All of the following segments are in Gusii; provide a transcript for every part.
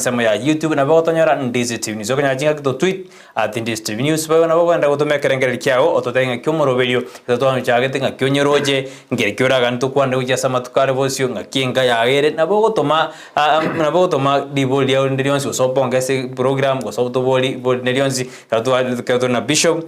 Ensemo ya YouTube nabo ogotonyora Ndizi TV News. Okonyora chingaki to tweet at Ndizi TV News. Boigo nabo okogenda gotoma ekerengererio kiago ototebie ng'aki omoroberio gose twanochagete ng'aki onyeroche nkeri ki oraganie tokwane gochia ase amatuko are bosio ng'aki enka yago ere nabo ogotoma nabo ogotoma ribori riao rinde rionsi gose obonge ase program gose otobori ribori rinde rionsi ekero twa ekero tore na Bishop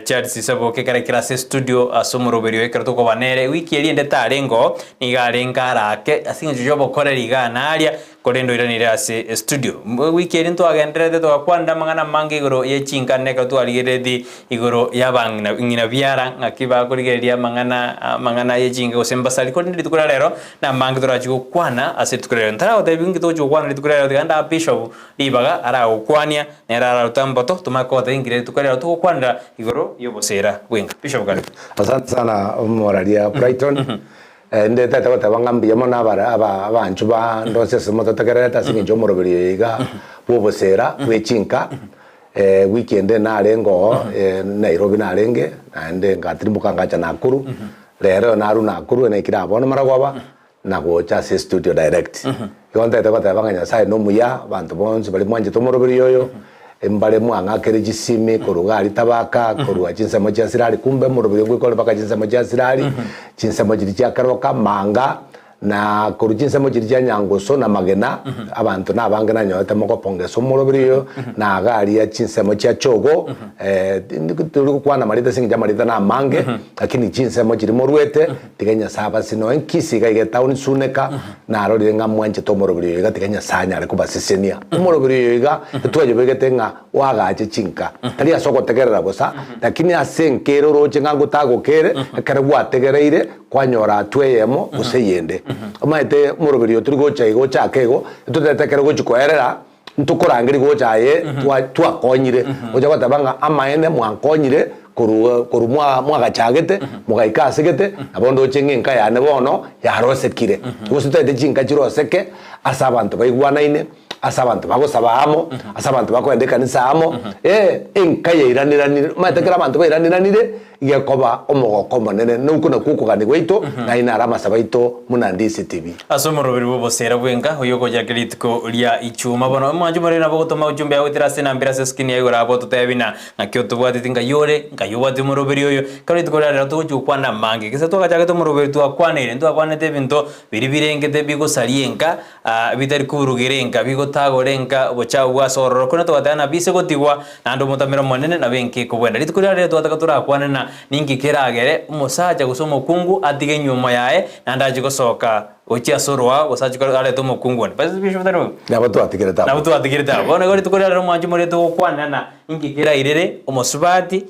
Charles Saboke ekero aikire ase estudio ase omoroberio oye ekero tokoba nere ewiki eria ende tarenge oo nigo arenge arake ase eng'encho ya obokoreri igaa na aria. Korende oiranire ase estudio. Ewiki eria ntwagendererete togakwanera amang'ana amange igoro ye chinkana ekero twarigereretie igoro y'abang'ina ng'ina biara ng'aki bakorigereria amang'ana amang'ana ye chinka gose mbasari. Korende rituko ria rero namange torachi gokwana ase rituko ria rero. Ntaragotebi inki togochi gokwana rituko ria rero tiga ndaa bishop ribaga aragokwania nere ararute amboto tomanye kogotebia inki rituko ria rero togokwanera igoro y'obosera bw'enka. Bishop karibu. Asante sana omoraria Brighton. Ndetete goteba ng'a mbuya mono abare aba abanchwa ba ndonsi ase mototegererete ase eng'encho y'omoroberi oyo iga bw'obosera bwe chinka. Wiki ende narenge oo Nairobi narenge, naende ngatirimboka ngacha Nakuru, rero narwa Nakuru naikire aa bono maragoba, na gocha ase estudio direct. Igo ntagete goteba ng'a Nyasaye nomuya, abanto bonsi baria mwanchete omoroberi oyo, mbare mwang'akere chisimi korwa iga aria Tabaka, korwa chinsemo chia Sirari, kumbe omoroberi oyo ngoika ore mpaka chinsemo chia Sirari, chinsemo chiria chia Keroka, Manga, na korwa chinsemo chiria chia Nyangusu na Magena, abanto nabange nanyorete mogopongesa omoroberi oyo, na iga aria chinsemo chia Chogo, tori gokwana amarita ase eng'encho amarita namange, lakini chinsemo chiria morwete, Tiga Nyasae abase nonya nkisi iga iga etown suneka, narorire ng'a mwanchete omoroberi oyo iga tiga Nyasae anyare kobasesenia. Omoroberi oyo iga etwayobegete ng'a oagache chinka, tari ase ogotegerera bosa, lakini ase enka ere oroche ng'a ngotagokere, ekero gwategereire kwanyora hatua eyemo gose eyende. Omanyete omoroberi oyo tori gocha iga ochake igo, etotete ekero gochi koerera, ntokorangeria gocha aye twa twakonyire, gocha goteba ng'a amaene mwankonyire korwa korwa mwa mwagachagete, mogaika asegete, nabo ndoche ng'a enka yane bono yarosekire. Gose toete chinka chiroseke ase abanto baigwanaine, ase abanto bagosaba amo, ase abanto bakogenda ekanisa amo, eh, enka yairaneranire, omanyete ekero abanto bairaneranire, Gekoba omogoko omonene, na okwo nakwo okogania gwaito, na inwe naro amasabo aito buna DCTV. Ase omoroberi bw'oboseera bw'enka oyio ogochaka rituko ria Ichuma bono omwancho morere nabo ogotoma ujumbe agoetera ase enamba ere ase eskrini ya igoro abwo ototebi na ng'aki otobwateti ngai ore ngai obwate omoroberi oyo ekero rituko ria rero togochia gokwana amange gese twagachagete omoroberi twakwaneire ntwakwanete ebinto biria birengete bigosaria enka Aa, bitari koburugera enka, bigotagora enka, obochafu bwa ase ororo. Korende togateba ng'a bise gotigwa, naende omotamero omonene nabo enka ekobwena. Rituko riria riria twataka torakwane ng'a ninki keragere omosacha gose omokungu atige enyuomo yaye, naende achie gosoka gochia ase oroao gose achie arete omokungu onde. Basi Bishop tari bobe? Nabo twatigerete abwo. Nabo twatigerete abwo. Bono igo rituko riria riria omwanchi moria togokwana ng'a inki kerairere omosubati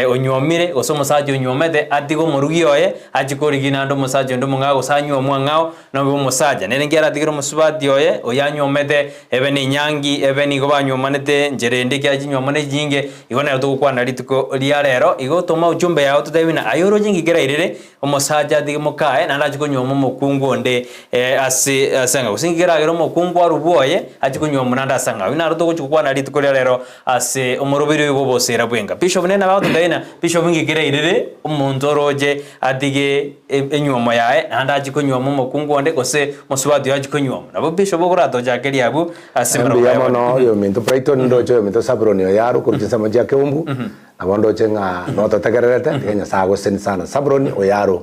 onyuomire, gose omosacha onyuomete, atige omorugi oye, achie korigia naende omosacha onde omong'ao, gose anywe omwang'ao, nobe omosacha. Nere nki aratigere omosubati oye, oyio anyuomete, ebe nenyangi, ebe nigo banyuomanete nchera ende ekiagera chinyuomo ne chinyinge, igo nero togokwana rituko ria rero. Igo toma ujumbe yao totebie buna aye oroche nki kerairere, omosacha atige mokaye, naende achie konyuoma omokungu onde ase ase ang'ao. Gose nki keragere omokungu arwe bwoye, achie konyuomwa naende ase ang'ao. Oyio naro togochia gokwana rituko ria rero Ase omoroberi oyo bw'oboseera bw'enka. Bishop nere nabo agototebia ng'a Bishop inki kerairere omonto oroche atige enywomo yaye naende achie konyuoma omokungu onde gose omosubati oye achie konyuoma. Nabo Bishop okoratochakeria abwo ase emerogo Mbuya ya bono. mono oyominto Brighton ndoche oyominto Zabulon Oyaru korwa chinsemo chia Keumbu nabo ndoche ng'a nototegererete tiga Nyasae agosesenie sana Zabulon Oyaru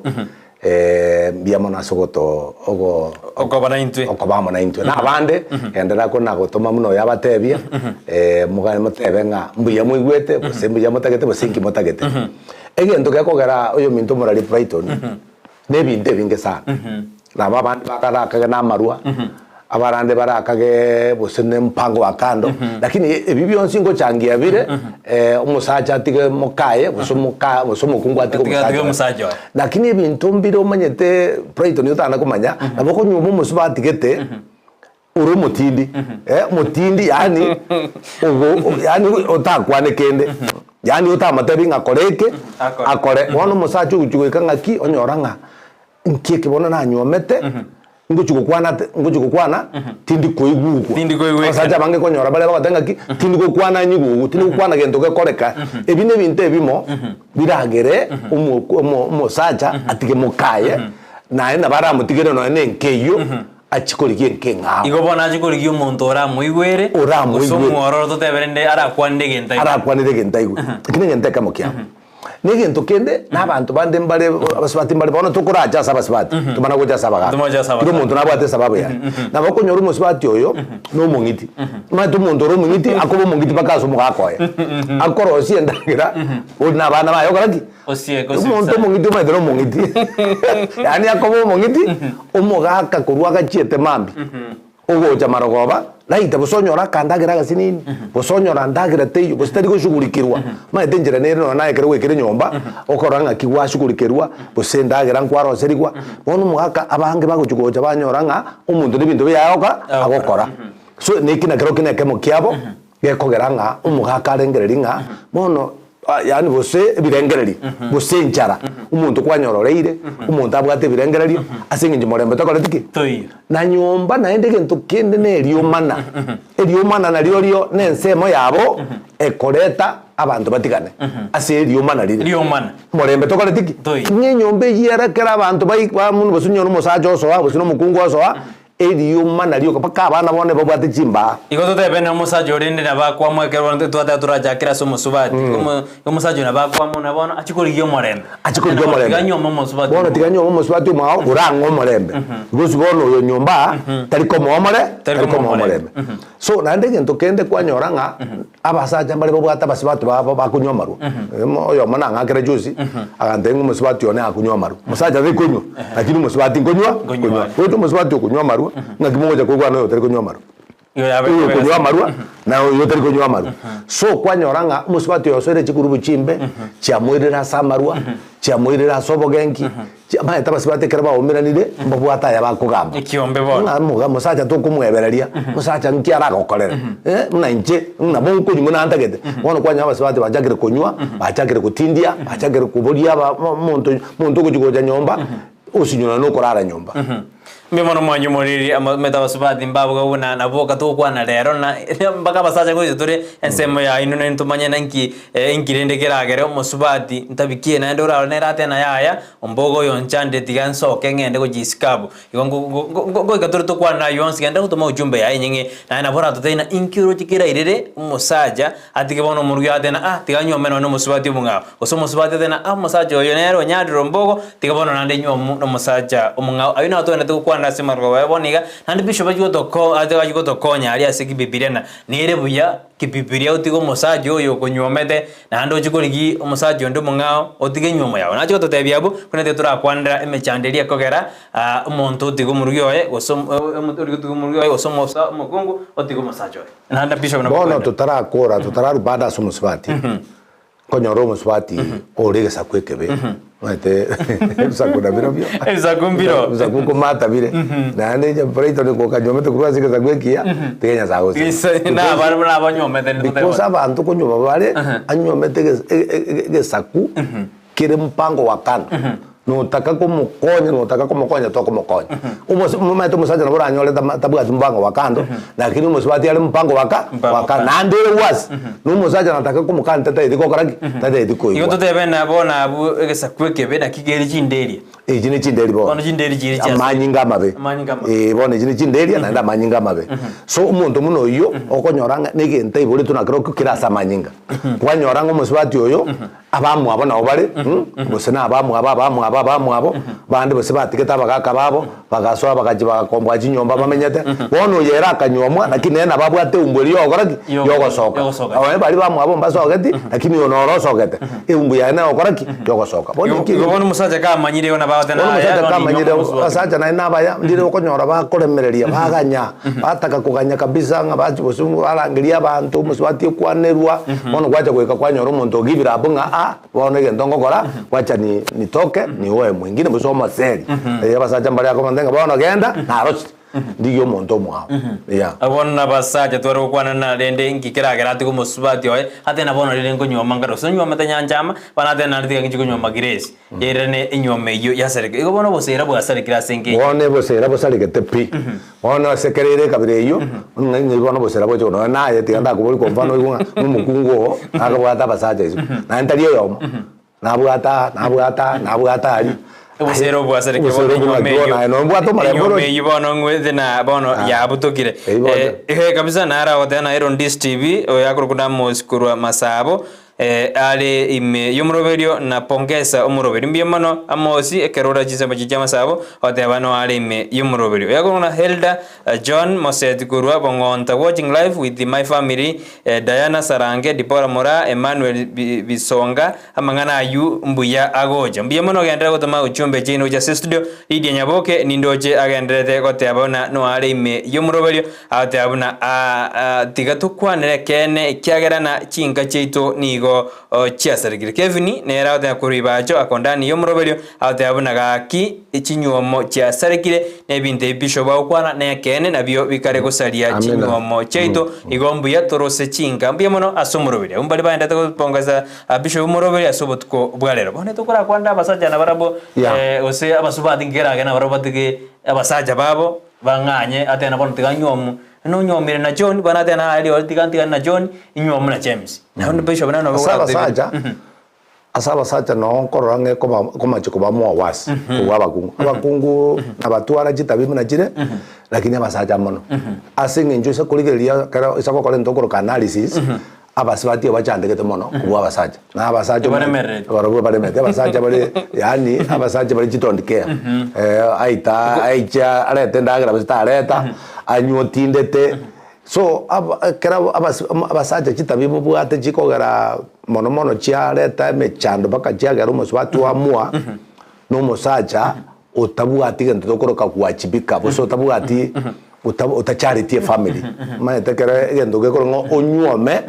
mbuya mono ase ogoto ogo Okoba naintwe. okoba amo naintwe. Na abande, genderera kona gotoma buna oyo abatebia, moga motebe ng'a mbuya moigwete, gose mbuya motagete, gose inki motagete. Egento gekogera oyominto omorari Brighton, na ebinto ebinge sana. Nabo abande bakarakage na amarwa, abarande barakage gose ne mpango wa kando, lakini ebi bionsi ngochangia bire, omosacha atige mokaye gose omoka gose omokungu atige Atige atige omosacha oye. omosacha oye. Lakini ebinto mbire omanyete Brighton otana komanya, nabo okonyuoma omosubati gete, ore omotindi, omotindi yaani ogo yaani otakwane kende, yaani otamotebi ng'a kora eke, Akore. akore. Bono omosacha ogochia goika ng'aki, onyora ng'a Inki eke bono nanyuomete, ngochia gokwana ate, ngochia gokwana, tindi koigugwa. Tindi koigwekana. Abasacha abange konyora bare bagoteba ng'aki, tindi gokwana nyigugwa, tindi gokwana gento gekoreka. Ebi na ebinto ebimo, biragere omo omo omosacha atige mokaye, naye nabo aramotigere nonya na enka eyio. Achie korigia enka eng'ao. Igo bono achie korigia omonto oramoigwere, Oramoigwere. gose omwororo totebe rende arakwanere egento aigwe. Arakwanere egento aigwe. Eki negento ekemo kiabo. Na egento kende, na abanto bande mbare abasubati mbare bono tokoracha ase abasubati, tomana gocha ase abagaka. Tomana gocha ase Kera abagaka. omonto nabwate esababu yaye. Nabo okonyora omosubati oyo, na omong'iti. Omanyete omonto ore omong'iti, akoba omong'iti mpaka ase omogaka oye. Akorosia endagera, ore na abana baye okora ki? Osieke Omonto osibisare. omong'iti omanyete na omong'iti. Yaani akoba omong'iti, omogaka korwa agachiete mambia, ogocha marogoba, raita gose onyore akandagera agasinini, gose onyora ndagera teiyo, gose tari goshughulikirwa. Omanyete enchera nere nonya naye ekero gwaikire nyomba, okorora ng'aki gwashughulikirwa, gose endagera nkwaroserigwa, bono omogaka abange bagochi gocha banyora ng'a omonto na ebinto biaye agoka agokora. So neki nakerokio na ekemo kiabo, Gekogera ng'a omogaka arengererie ng'a bono yaani gose ebirengererio, gose enchara, omonto kwanyororeire, omonto abwate ebirengererio, ase eng'encho morembe tokoreti ki? Toiyo. Na nyomba naende egento kende na eriomana, eriomana nario na ensemo yabo ekoreta abanto batigane ase eriomana riria. Riomana. Morembe tokoreti ki? Toiyo. Ng'a enyomba eyio ere ekero abanto bai bamuna gose onyore omosacha osoa gose na omokungu osoa, Erioma nario mpaka abana bono babwate chimbaa. Igo totebe na omosacha oria rende nabo akwamwa ekero bono twateba torachakere ase omosubati. Omo omosacha oyo nabo akwamwa na bono achie korigia omorembe. Achie korigia omorembe. Tiga nyuome omosubati Bono omwao. tiga nyuome omosubati omwao orang'e omorembe. Because bono oyo nyomba aa tari komoa omore Tari tari komoa komoa omorembe. omorembe. So naende egento kende kwanyora ng'a abasacha mbare babwate abasubati babo bakonywa amarwa. Oyomo nang'akere juzi, agantebia ng'a omosubati one akonywa amarwa. Omosacha tari konywa, lakini omosubati nkonywa Nkonywa konywa. are. Gocha omosubati okonywa amarwa, ng'aki mogocha koigwana oyo otari konywa amarwa. Igo yabe Oyo kobe okonywa gasi. amarwa na oyo otari konywa amarwa. So kwanyora ng'a omosubati oyo osoire chigurubu chimbe, chiamoirire ase amarwa, chiamoirire ase obogenki, Chiamaete abasubati ekero baumeranire, mbabwate aya bakogamba. Ekiombe bono. Ng'a moga mosacha tokomwebereria, mosacha nki aragokorere? Eh, buna inche, nabo nkonywa buna ntagete. Bono kwanyora abasubati bachakire konywa, bachakire gotindia, bachakire koboria aba omonto omonto ogochi gocha nyomba, osinyora na okorara nyomba. Mbuya mono mwanche omoriri omanyete abasubati mbaboka buna nabo togokwana rero na mpaka abasacha ngocha tore ensemo ya inwe naintwe tomanye naki inki rende keragere omosubati ntabikie naende orarore nere atebe yaya ombogo oyo onchandire tiga nsoke ng'ende gochia isiko abwo. Igo ngoika tore tokwane aywo onsi genda gotoma ujumbe yaye enyeng'e naye nabo oratotebie ng'a inki oroche kerairere omosacha atige bono omorugi atebe ng'a ah tiga nyuome nonye na omosubati omong'ao. Gose omosubati atebe ng'a ah omosacha oyo nere onyarire ombogo tiga bono naende nyuomu na omosacha omong'ao. Aywo nabo togwenerete gokwana ase amarogo aye bono iga, naende bishop achia gotoko achia gotokonya aria ase kibibilia ng'a nere buya kibibilia otige omosacha oyo okonyuomete naende ochie korigia omosacha onde omong'ao otige enyuomo yago. Nachia gototebia abwo, buna intwe torakwanera emechando eria ekogera omonto otiga omorugi oye gose oria otiga omorugi oye gose omosa omokungu otiga omosacha oye. Naende bishop nabo Bono akwenda. totarakora totararwa bado ase omosubati, nkonyora omosubati ore egesaku ekebe, omanyete ebisaku nabirobio, Ebisaku mbiro. ebisaku nkomata bire, naende inche Brighton kokanyuomete korwa ase egesaku ekiya, tiga Nyasaye agosesenie. Na abare buna abanyuomete nde Because toteba. abanto konyuoma bare, anyuomete eges- e- e- egesaku kere mpango wa kando, notaka komokonya notaka komokonya tokomokonya. Omos omanyete omosacha nabo oranyore tama tabwati mpango wa kando, lakini omosubati are mpango wa ka Mpango wa kando, kando. naende ere worse, na omosacha nataka komokani tataeti gokora ki? Tataeti Igo koigwa. totebe nabo nabwo egesaku ekebe naki kere chinderia. Echi ne chinderi bono. Bono chinderi chiri chia Amanyinga amabe. Amanyinga amabe. Eh, bono echi ne chinderia naende amanyinga amabe. So omonto buna oyio, okonyora ng'a na egento aiboretwe nakerokio kere ase amanyinga. Kwanyora ng'a omosubati oyo, Abamwabo nao bare, gose nabamwabo abamwabo abamwabo, bande gose batigete abagaaka babo, bagasoa bagachia bagakomboa chinyomba bamenyete. Bono oyo ere akanyuomwa, lakini nere nabo abwate eumbu eria yogokora ki? Yogosoka. Yogosoka. Abande baria bamwabo mbasogeti, lakini oyo noro osogete, eumbu yaye neyogokora ki? Yogosoka. Bono Igo eki igo bono omosacha kamanyire igo nabo agoteba Bono naye omosacha bono kamanyire, inyuoma omosubati. abasacha naende nabaya, ndire okonyora bakoremereria, baganya. Bataka koganya kabisa ng'a bache gose barangerie abanto, omosubati okwanerwa, bono gwacha goika kwanyora omonto ogivire abwo ng'a ah, bono egento ngokora, gwacha ni nitoke nioe mwingine gose omoseri. Eeh abasacha mbare akomonto ng'a bono genda, narosire, ndigie omonto omwao, yeah. Abwo bono nabasacha tware gokwana na rende inki keragere atige omosubati oye, ate na bono rende nkonyuoma nkare gose onyuomete nyanchama, bono ate naende tiga nginche konyuoma Grace. Yairane enyuomo eyio yasarekire. Igo bono oboseera bwasarekire ase engencho. Bono oboseera bosaregete pi. Bono ase kera ere ekabira eyio, ng'a ng'ai bono oboseera boche nonya naye tiga ndakoborie kwa mfano oigwe ng'a omokungu oo nakabwate abasacha isiko. Naende tari oyomo, nabwate aa, nabwate aa, nabwate aria. Obosere obwasareke Obosere bono enyuoma obwo eyio. naye nobwate omorembe Enyuoma oroche. eyio bono ng'wete na bono yabutokire. Eyio bono. Eh, eh, kabisa nara agoteba na Iron Dis TV oyo akorokwa na Amos korwa Masabo eh, are ime y'omoroberio na pongesa omoroberio. Mbuya mono Amosi ekero ore chinsemo chiria chia Masabo ogoteba no are ime y'omoroberio. Oyo akorokwa na Hilda John Moseti korwa Bong'onta watching live with my family eh, Diana Sarange, Dibora Moraa, Emmanuel Bisonga Amang'ana ayio mbuya agocha. Mbuya mono ogenderere gotoma uchumbe chiaino gochia ase estudio. Lydia Nyaboke nindoche agendererete goteba buna noare ime y'omoroberio, agoteba buna aa tiga tokwanere ekeene ekiagera na chinka chiaito nigo chiasarekire. Kevin nere agoteba korwa ibacho ako ndani y'omoroberio, agoteba buna gaki chinyuomo chiasarekire na ebinto ebi Bishop agokwana nekeene nabio bikare gosaria Amina. chinyuomo chiaito. Igo mbuya torose chinka. Mbuya mono ase omoroberio. Abwo mbaria baendete gopongesa Bishop omoroberi ase obotuko bwa rero. Bono tokorakwanera abasacha nabarabwo Yeah. eh, gose abasubati nkerage nabarabwo batige abasacha babo bang'anye atena bono tiga nywomu nonywomire na John bono atena aye rirorio tiga ntigane na John inywomu na James. Naende Bishop nere nabo Ase oratebie. abasacha, ase abasacha noo nkorora ng'a ekoba komache koba more worse kobua abakungu. Abakungu nabatwara chitabi buna chire, lakini abasacha mono. Ase eng'encho ase korigereria ekero ase gokora egento okoroka analysis, Abasubati obachandegete mono kobua abasacha, na abasacha Ebaremerereti. barobwo baremete, abasacha bare yaani abasacha bare chidon't care eh, aita aiche arete endagera gose tareta, anywe otindete, so aba ekero abas abasacha chitabia bobwate chikogera mono mono chiareta emechando mpaka chiagera omosubati oamua, na omosacha otabwati gento tokoroka kuwajibika gose otabwati ota otacharetie efamiri omanyete ekero egento gekoro ng'a onyuome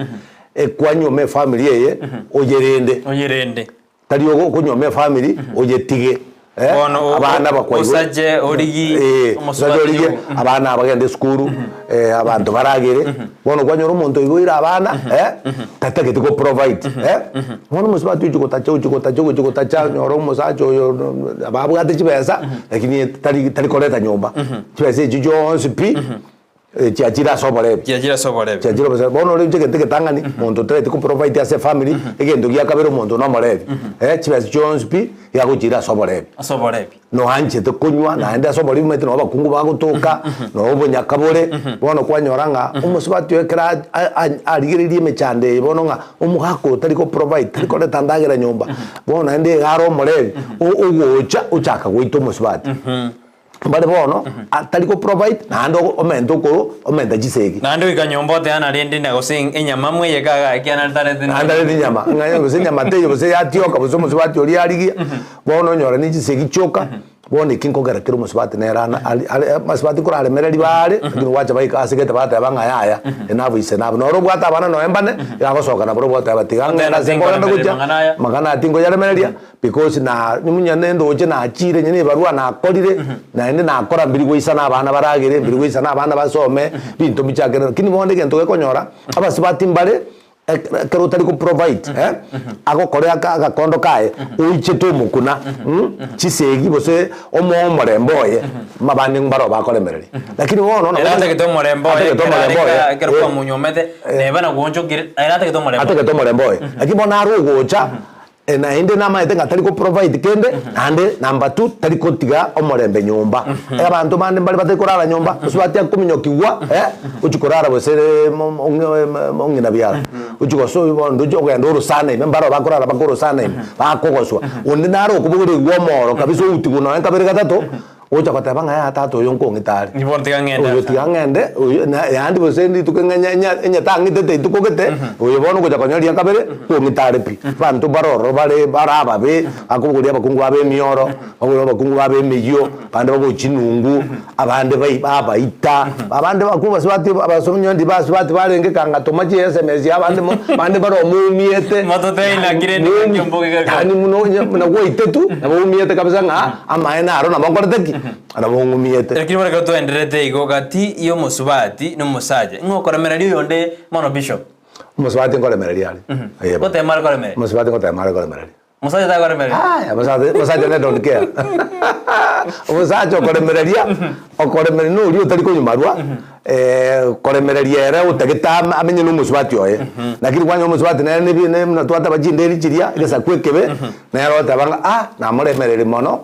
ekwanyuoma efamiri eye oyerende Oyerende. tari ogo okonyuoma efamiri oyetige eh, Bono o- abana o- bakwaigwe osache origi eh, omosubati osache origie ogo. abana abagende esukuru abanto baragere bono kwanyora omonto oiboire abana eh, tatageti go provide eh, bono omosubati ochia gotacha ochia gotacha ogochia gotacha onyore omosacha oyo nabo abwate chibesa lakini tari tari koreta nyomba, chibesa echio chionsi pi chiachire ase oborebi. Chiachire ase oborebi. Chiachire ase bono ore egento egetang'ani monto otaeti ko provide ase efamiri, egento gia kabere omonto na omorebi chibesa chionsi pi yagochire ase oborebi. Ase oborebi. Noanchete konywa naende ase oborimo omanyete noo abakungu bagotoka, noo obonyaka bore, bono kwanyora ng'a omosubati oyo ekero a- a- arigereria emechando eye bono ng'a omogaka oyo tari go provide, tari koreta ndagera nyomba, bono naende iga are omorebi, o- ogocha ochaka goita omosubati. Mbare bono atari go provide naende omente okoro omenta chisegi. Naende goika nyomba oteana rende na gose enyama mweyeke iga ekiagera ntarete Naende arete enyama, ng'a gose enyama teiyo gose yatioka gose omosubati oria arigia, bono onyore ne chisegi chioka, bono eki nkogera kera omosubati nere ana ari are abasubati nkoraremereria bare, lakini gwacha baika ase gete bateba ng'a yaya, enough is enough. Noro obwate abana nonya mbane, iga agosoka nabarobwo goteba tiga ng'ende ase nkogenda gochia, Mang'ana aya. mang'ana aya tinkoyaremereria. Because na nonya nendoche nachire onye nebarua nakorire, naende nakora mbiri goisana abana baragere, mbiri goisana abana basome, binto mbichakere lakini bono egento gekonyora, abasubati mbare, ekero ekero otari ko provide eh, agokore aka agakondo kaye, oichete omokuna mh, chisegi gose omoe omorembe oye, mabande mbaro bakoremereria. Lakini bono nabo Ere atagete omorembe oye, atagete ekero omorembe arenge oye, ekero eh. kwamonyuomete, neba nagwonchokire, ere atagete omorembe oye. Atagete omorembe oye, lakini bono naro ogocha. Naende namaete ng'a tari go-provide kende, naende number two tari kotiga omorembe nyomba. Abanto bande mbare batari korara nyomba, gose batia kominyokigwa eh, ochia korara gose ong'ina biara, ochia gosoa bono ndoche ogenda orosana ime, mbaro bakorara mpaka orosana ime, bakogoswa. Onde naro okobogoreigwa omoro kabisa outigwe nonye kabere gatato. Ogocha goteba ng'a yaya tata oyo nkong'ita are. Bono tiga ng'ende Oyo ase. tiga ng'ende, oyo na yaani gose rituko ng'a nya nya onye tang'itete rituko gete, oyo bono ogocha konyora ria kabere, nkong'ita are pi. Abanto mbare ororo bare bare ababe, bakobogoria abakungu babo emioro, babogoria abakungu babo emeyio, abande babogoria chinungu, abande bai babaita, abande bakungu basubati abasonyondi basubati barenge kang'atoma chi sms abande mo abande bare omoumiete, Matotebi naki rende Moumi naki omboke gaka. yaani buna onye buna gwaitetu, nabo oumiete kabisa ng'a. Amaene aro nabo nkorete ki? Nabo ng'umiete. Lakini bono ekero twaendererete igo gati y'omosubati na omosacha, ng'o okoremereria oyonde mono bishop? Omosubati nkoremereria are. Ee bono. Gotema are koremereria? Omosubati ngotema are koremereria. Omosacha takoremereria? Aya, omosacha omosacha nere don't care. Omosacha okoremereria, okoremereria noria otari konyumarwa, koremereria ere otagete ame amenye na omosubati oye. Lakini kwanyora omosubati nere nebi ne buna twateba chinderi chiria, egesaku ekebe, nere oteba ng'a ah, namoremereria mono.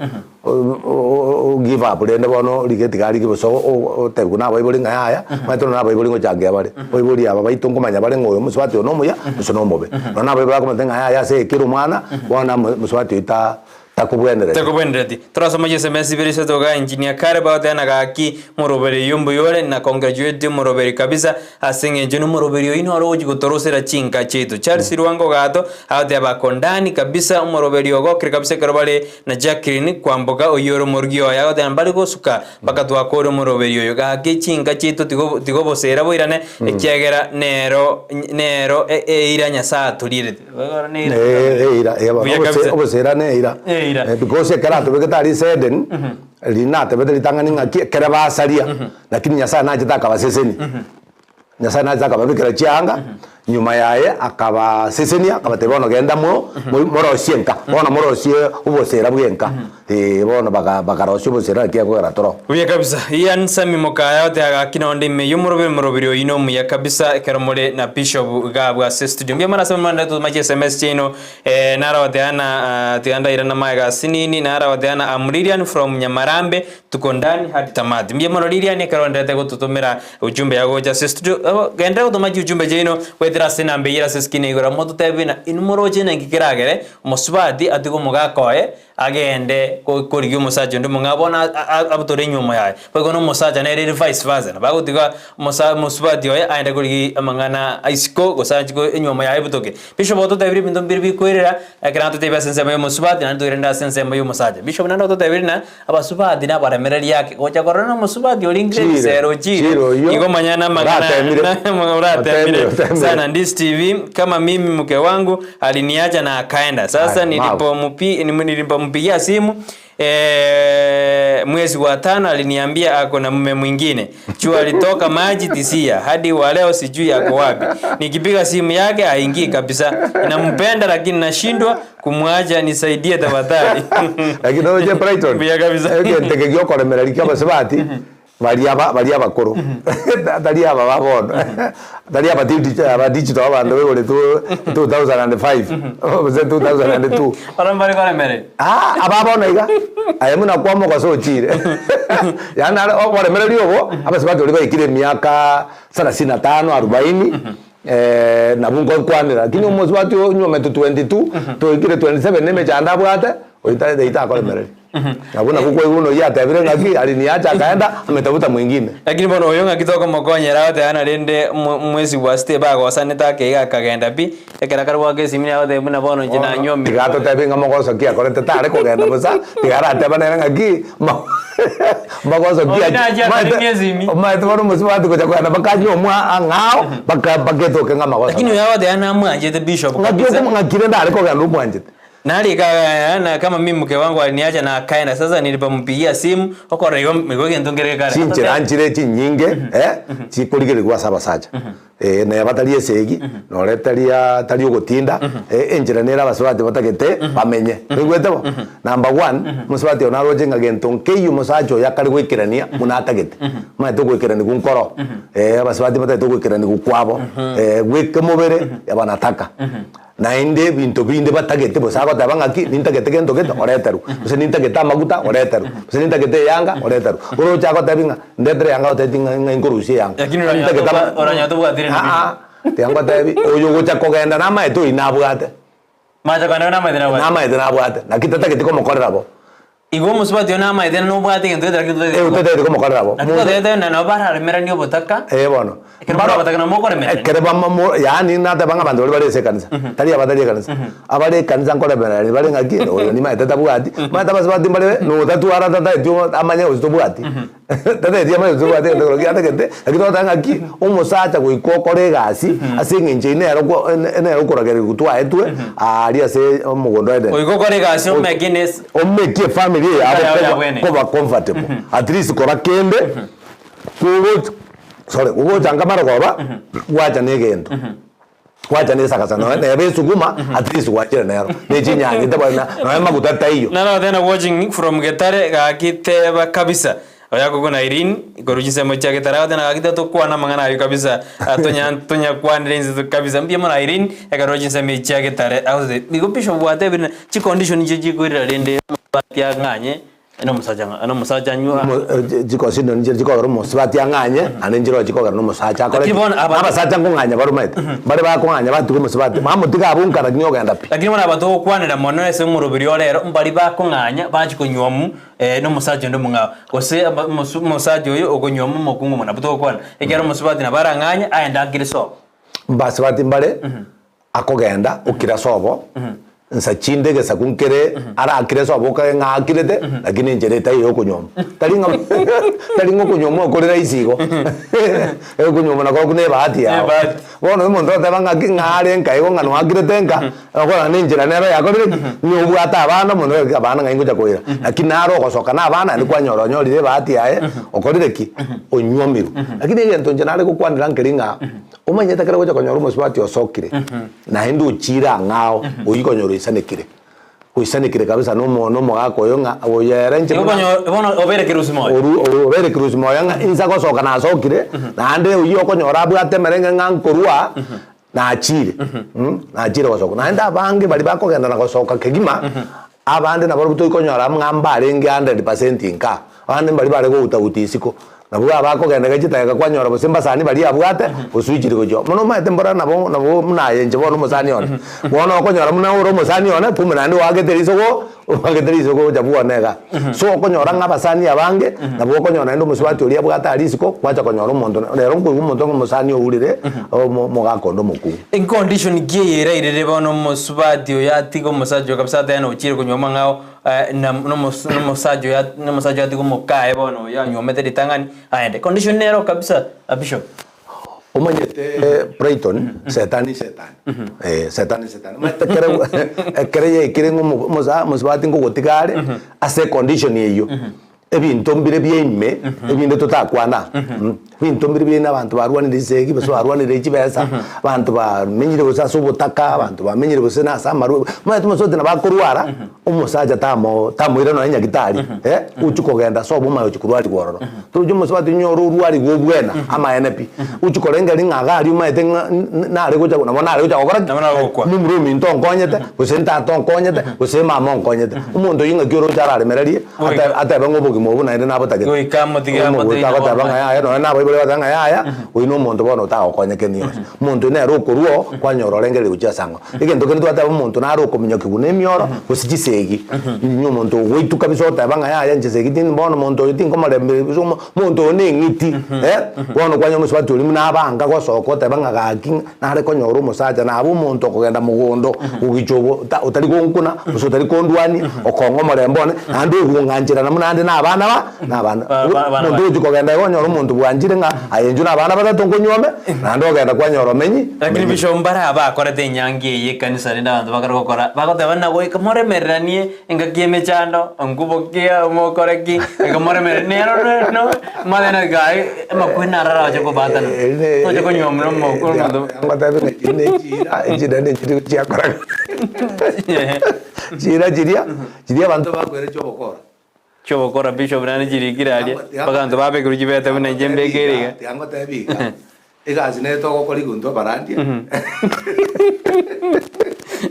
Give up rende bono orige tiga arige bosa otebiwe na abaibori ng'a yaya, omanyete nonya na abaibori ngochangia bare, abaibori aba baito nkomanya bare ng'a oyo omosubati oyo nomuya gose nomobe. Nonya na abaibori bakomanyete ng'a yaya ase ekero omwana, bono amo mosubati oyio ta takobwenereti. Takobwenereti. Torasoma chiSMS ibere isato igaa Engineer Caleb agoteba gaki moroberi oyio mbuya ore na congratulate omoroberi kabisa Ase engencho nomoroberio oino ore ogochia gotorosera chinka chiaito. Charles Lwanga Ogato agoteba ako ndani kabisa omoroberio ogokire kabisa ekero bare na Jacqueline Kwamboka oyio ore omorugi oye agoteba mbare gosuka mpaka twakore omoroberio oyo gaki chinka chiaito tigo tiga obosera boirane ekiagera nero nero eira Nyasaye atorierete. Eira eh, bono Buya kabisa. obosera ne eira Eira. Eh, because ekero atobegete aria ase Eden riria natebete ritang'ani ng'aki ekere basaria Lakini Nyasae nachete akabasesenia, Nyasae nachete akababekera chianga, nyuma yaye akabasesenia, akabatebia bono genda mo mo morosie enka, bono morosie obosera bwa enka, eh, bono baga bakarosia obosera naki ekogera toro. Buya kabisa. Ian Sammy Mokaya oteba gaki nonde ime y'omoroberi omoroberi oyio nomuya kabisa ekero more na Bishop iga abwo ase studio. Mbuya mono ase mwanderete gotoma chi sms chiaino eh, naro goteba na tiga ndairana magega asinini, naro goteba na am Lilian from Nyamarambe Tuko ndani hadi tamati. Mbuya mono Lilian ekero oenderete gototomera ujumbe yago gocha ase studio. Abo, genderera gotoma chiujumbe chiaino goetera ase enamba eyio ere ase eskrini igoro mototebie buna inwe moroche naki keragere omosubati atige omogaka oye agende ko- korigia omosacha onde omong'ao bono a- a- abutore enywomo yaye. Boigo na omosacha nere ere vice versa nabo agotiga omosa omosubati oye aende korigia amang'ana a isiko gose achie ko enywomo yaye ebutoke. Bishop ototebirie ebinto mbire bikoirera ekero atotebia ase ensemo ya omosubati naende toirende ase ensemo ya omosacha. Bishop naende ototebirie na Abasubati nabaremereria ake gocha korora nomosubati oringire Chire, ebisero ochire chire oyio, igo manya namang'ana oratemire. oratemire Otemire, otemire. sana Ndisi TV kama mimi mke wangu aliniacha na akaenda sasa Aya, mabu. nilipomupi nilipompigia simu eh, mwezi wa tano aliniambia ako na mume mwingine juu alitoka maji tisia hadi wa leo sijui ako wapi nikipiga simu yake haingii kabisa nampenda lakini nashindwa Kumwacha nisaidie tafadhali. Lakini oroche Brighton Mbuya kabisa. egento eke giokoremereria kia abasubati baria aba baria abakoro tari aba ba bono tari aba digi aba digital abanto baiboretwe 2005 gose 2002 Barabwo mbare koremereria. Ah, aba bono iga aye buna kwamogosa ochire yaani are oboremereria obo abasubati baria baikire emiaka sarasini na tano arubaini Nabwo nkokwanera, lakini omosubati onyuomete 22 toikire 27 na emechando abwate, oyio tari takoremereria. Nabwo nabwo kwaigwa buna oyio atebire ng'aki aliniacha akaenda ametafuta mwingine. Lakini bono oyo ng'aki tokomokonyera agoteba rende mwesi bwa sita bagosanete ake iga akagenda pi, ekero akare goaka esimi nigo agoteba buna bono inche nanyuomire. Tiga atotebi ng'a mogoso ki akorete tare kogenda bosa, tiga arateba nere ng'aki Magoso ki Oyo nachia Omanyete- akaremia esimi. omanyete bono omosubati gocha kogenda bakanywa omwa ang'ao baka bagetoke ng'a amagoso. Lakini oyo agoteba namwanchete bishop Ng'aki kabisa. okomo ng'aki rende are kogenda omwanchete. Narika na kama mimi mke wangu aliniacha na akaenda sasa nilipompigia simu okorora igo igo egento nkere kare. Chinchera nchire chinyinge eh, chikorigererigwa ase abasacha. Ee, neba tari esegi, nore tari aa tari ogotinda, enchera nere abasubati batagete bamenye. Oigwete bo? Number one, omosubati oyo naroche ng'a gento nkeiyo omosacha oyo akare goikerania buna atagete. Omanyete ogoikeranigwa nkoro, abasubati batagete ogoikeranigwa kwabo, bwa ekemobere, banataka. Naende ebinto binde batagete bosa agoteba ng'aki, nintagete gento gete, oreterwe, gose nintagete amaguta, oreterwe, gose nintagete eyanga, oreterwe. Oroche agotebi ng'a ndetere eyanga agotebeti ng'a ng'a inkorusia eyanga. Lakini Nintagete ama- oranyora tobwatire na Aa, tiga ngotebi, oyo ogocha kogenda namaete oyio nabwate, Macha kogenda namaete nabwate. namaete nabwate, naki tatageti komokorera bo. Igo omosubati oyo namaete nobwate egento gete lakini totagete Eh, ototagete komokorera bo. Naki totagete na nabo bararemeranie obotaka. Eh bono. Ekero more abataka nabo mokoremerania. Ekero bamo mo yaani nateba ng'a abanto baria bare ase ekanisa, tari abatari ekanisa, abare ekanisa nkoremerania bare ng'aki oyo nimaete tabwati, omanyete abasubati mbare notatwara tatageti amanye gose tobwati, tatageti amanye gose tobwati egento keria atagete, lakini togoteba ng'aki, omosacha goika okore egasi ase eng'encho eyio nere oko nere okoragererigwa twaetwe aaria ase omogondo o Edeni. Goika okore egasi omeke ne. Omekie efamiri eye Yao yabo ya koba, bwene. koba comfortable at least kora kende kogocha sorry kogocha nka marogoba gwacha na egento gwacha na esagasa nonya neba esuguma at least gwachire nero ne chinyanya tabwati na nonya amaguta taiyo. Naro tena watching from Getare gaki teba kabisa. Oyo akokuna Irene korwa chinsemo chia Getare agoteba gaki totokwana amang'ana ayio kabisa tonya tonyakwanere inse kabisa mbuya mono Irene ekero chinsemo echi chia Getare agoteba igo bishop gwatebire ng'a chicondition nchio chikoirera rende omobati ang'anye. Nomosacha ng'a nomosacha anywa. Omo chikosi ndo nichire chikogera omosubati ang'anye, naende nchire oo chikogera na omosacha akore Lakini ki? bono aba- Abasacha nkong'anya bare omanyete, mbare bakong'anya batiga omosubati, bamotiga abwo nka lakini ogenda pi. Lakini bono aba togokwanera mono ase omoroberi ore ero, mbari bakong'anya bachia konyuomu na omosacha onde omong'ao, gose aba omosu omosacha oyo okonyuoma omokungu mono nabwo togokwana, ekiagera omosubati nabo arang'anye aende akire sobo. Mbasubati mbare, akogenda okira sobo, nsa chinde egesaku nkere arakire sobo okage ng'a akirete, lakini enchera etaiyo ya okonyuoma. Tari ng'a tari ng'a okonyuoma okore rahisi igo, okonyuoma nako na ebahati yago. Ebahati. Bono omonto ogoteba ng'aki ng'a are nka igo ng'a noakirete nka, okorora na enchera nero yakorire ki? Ng'a obwate abana omonto ogoika abana ng'ai ngocha koira. Lakini naro ogosoka na abana naende kwanyora onyorire ebahati yaye, okorire ki? Onyuomirwe. Lakini egento inche nare gokwanera nkeri ng'a. Omanyete ekero ogocha konyora omosubati osokire, naende ochiire ang'ao, oyio konyora oisanekire, oisanekire kabisa na omo na omogaka oyo ng'a oyo ere inche Igo buna konyo bono obeire kerusi moyo. oru oru obeire kerusi moyo ng'a inse agosoka nasokire, naende oyio okonyora abwate emerenge ng'a nkorwa, nachire mh, nachire gosoka. Naende abange baria bakogenda na gosoka kegima, abande nabarobwo toikonyora ng'a mbarenge 100% nka, abande mbaria bare gouta-uta isiko. Nabwo abakogenda iga chidakika kwanyora gose mbasani baria abwate, osuichire gochia oo. Mono omanyete mbora nabo nabo buna aye inche bono omosani one. Bono okonyora buna ore omosani one, kumbe naende oagete riso go oagete riso gocha bwone igaa. So okonyora ng'a abasani abange, nabo okonyora naende omosubati oria abwate aria isiko, gwacha konyora omonto rero nkoigwa omonto ng'a omosani ourire, omo omogaka onde omokungu. Econdition ki eye erairire bono omosubati oyo atige omosacha oyo kabisa atebe nochire konywa amang'ao na nomosacha oyo nomosacha oyo atige omokaye bono oyo anywomete ritang'ani aende. Condition nero kabisa bishop. Omanyete Brighton, setani setani, eh setani setani, omanyete ekero ekero yaikire ng'a omo omosa omosubati ngogotiga are, ase econdition eywo, ebinto mbire bia ime, ebinde totakwana ebinto mbire bia ime abanto barwanire chisegi, gose barwanire chibesa, abanto bamenyire gose ase obotaka, abanto bamenyire gose na ase amarwa, omanyete omosubati nabo akorwara, omosacha tamo tamoira nonye nyagitari eh, ochia kogenda ase obomaya ochia korwariwa ororo. Torochi omosubati onyore orwariwe obwena amaene pi, ochia korengereria ng'a iga aria omanyete ng'a nare gocha nabo nare gocha gokora ki? Nabo nare gokwa. Momura ominto onkonyete, gose ntata onkonyete, gose emama onkonyete. Omonto oyio ng'aki oroche araremererie, Goika. atebe ng'a obogima obwo naende nabotagete. Goika amotige Omo amotige goika agoteba ng'a yaya nonye nabaibori bagoteba ng'a yaya, oyio na omonto bono otagokonyeke nionsi. Omonto oyio nere okorwa oo, kwanyora orengereria gochia ase ang'o. Egento kende twateba omonto nare okominyokigwa na emioro, gose chisegi, onye omonto ogoitwa kabisa oteba ng'a yaya inche segi tindi bono omonto oyo tinkomoremberia gose omo omonto oyo na eng'iti eh, bono kwanyora omosubati oria buna abanga gosoka oteba ng'a gaki nare konyora omosacha nabe omonto okogenda mogondo, gogicha obo ota otari gonkuna, gose otari kondwania, okong'a omorembe one, naende ogong'ancherana buna ande na abana ba na abana. Ba- ba- abana Omonto baye. ogochia kogenda iga onyore omonto bwanchire ng'a aye inchuo na abana batato nkonywome, naende ogenda kwanyora omenyi Lakini omenyire. bishop mbare abakorete enyangi eye ekanisa rende abanto bakare gokora bagoteba buna goika moremereranie engaki y'emechando nkubokia mokore ki goika moremereranie nero no amang'ana gai amakweri naro arache kobatana toche konywa buna omoko omonto Ngotebi ng'a echio ne chiira, echio naende nchiri chiakoraga chiira chiria, chiria abanto bakwera chi'obokora. Chi'obokora bishop naende chirikire aria mpaka abanto babekerwe chibete buna inche mbekere iga. Tiga ngotebi iga, egasi nere togokora igoro intwe abarandia.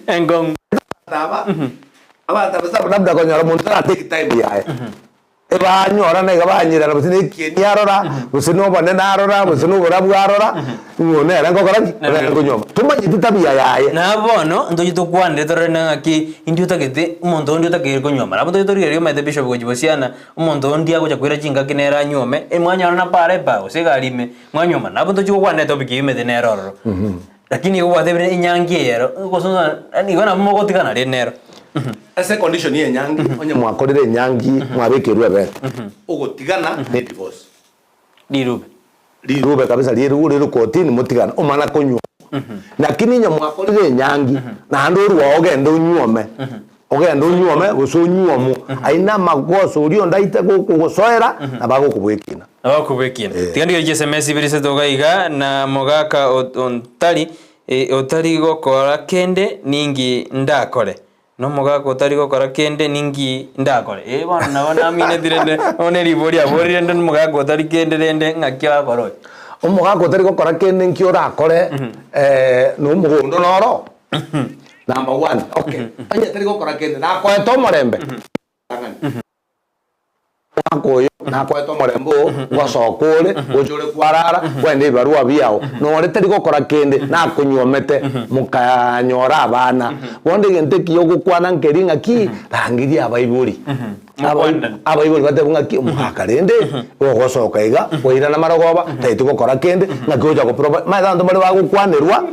Enkong'u. Aba, abanto aba labda konyora omonto tara take time yaye. Ebanyora na iga banyirana gose na ekieni arora, gose na obonene arora, gose na oborabu arora, ng'o nere ngokora ki? Nere nkonyuoma. Tomanyeti tabia yaye. Na bono ntoche tokwanere torore ng'aki indi otagete omonto onde otakeire konyuoma. Nabo ntoche torigereria omanyete bishop gochia bosiana, omonto onde agocha koira chingaki nere anyuome, mwanyora na para eba gose egari ime, mwanyuomana. Nabo ntochi gokwana etopic eywo omanyete nere ororo. Lakini igo gwatebire enyangi eye ero, gose ng'a igo nabo mogotigana rende nero. Ase econdition ya enyangi, onye mwakorire enyangi mwabekerwe ebete, ogotigana ne divorce. Rirube. Rirube kabisa riru rire kotini motigane omana konyuoma. Lakini onye mwakorire enyangi naende orwao ogende onyuome, ogende onyuome gose onyuomwe, ayio namagoso oria onde aite gokogosoera nabo agokobua ekina. Nabo agokobua ekina. Tiga ndigererie chisms ibere isato iga iga na mogaka ontari otari gokora kende ninki ndakore. Nomogaka otari gokora kende ninki ndakore? Ee bono nabo namineti rende bono eribori aborire rende nomogaka otari kende rende ng'aki agakora oyo? Omogaka otari gokora kende nki orakore na omogondo noro? Number one, okay, onye tari gokora kende nakoete omorembe. Omwaka oyo nakoete omorembe oo, ngosoka ore, gocha ore kwarara, kwenda ebibarua biao, nore tari gokora kende, nakonyuomete, mokanyora abana. Bono egento ekiya ogokwana nkeri ng'aki, rangeria abaibori. Mokwanane. Abaibori batebe ng'aki, omogaka rende, ogosoka iga, kwairana marogoba, taeti gokora kende, ng'aki ogocha goprovi omanyete abanto mbare bagokwanerwa,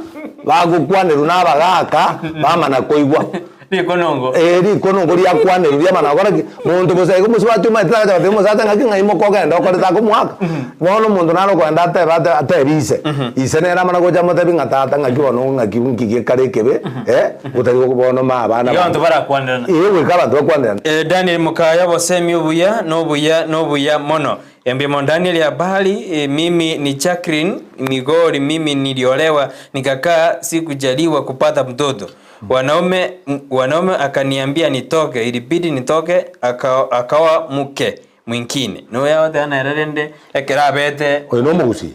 bagokwanerwa na abagaka, bamana koigwa. Rikonongo. Ee, rikonongo riakwanerwa riamana gokora ki? Monto bosa igo mosubati omanyete tagacha gotebia omosacha ng'aki ng'ai mokogenda okorete akomoaka. Bono omonto nare okogenda atebe ate atebie ise, ise nere amana gocha amotebi ng'a tata ng'aki bono ng'aki nki gekare ekebe eh, otari go bono ma abana Iga abanto barakwanerana. Ee, goika abanto bakwanerane. Daniel Mokaya obosemi obuya nobuya nobuya mono. Embimo Daniel habari mimi ni Jacqueline Migori mimi niliolewa nikakaa sikujaliwa kupata mtoto Wanaume wanaume akaniambia nitoke ilibidi nitoke aka akaoa mke mwingine. Noyo agoteba nere rende ekero abete Oyo nomogusii?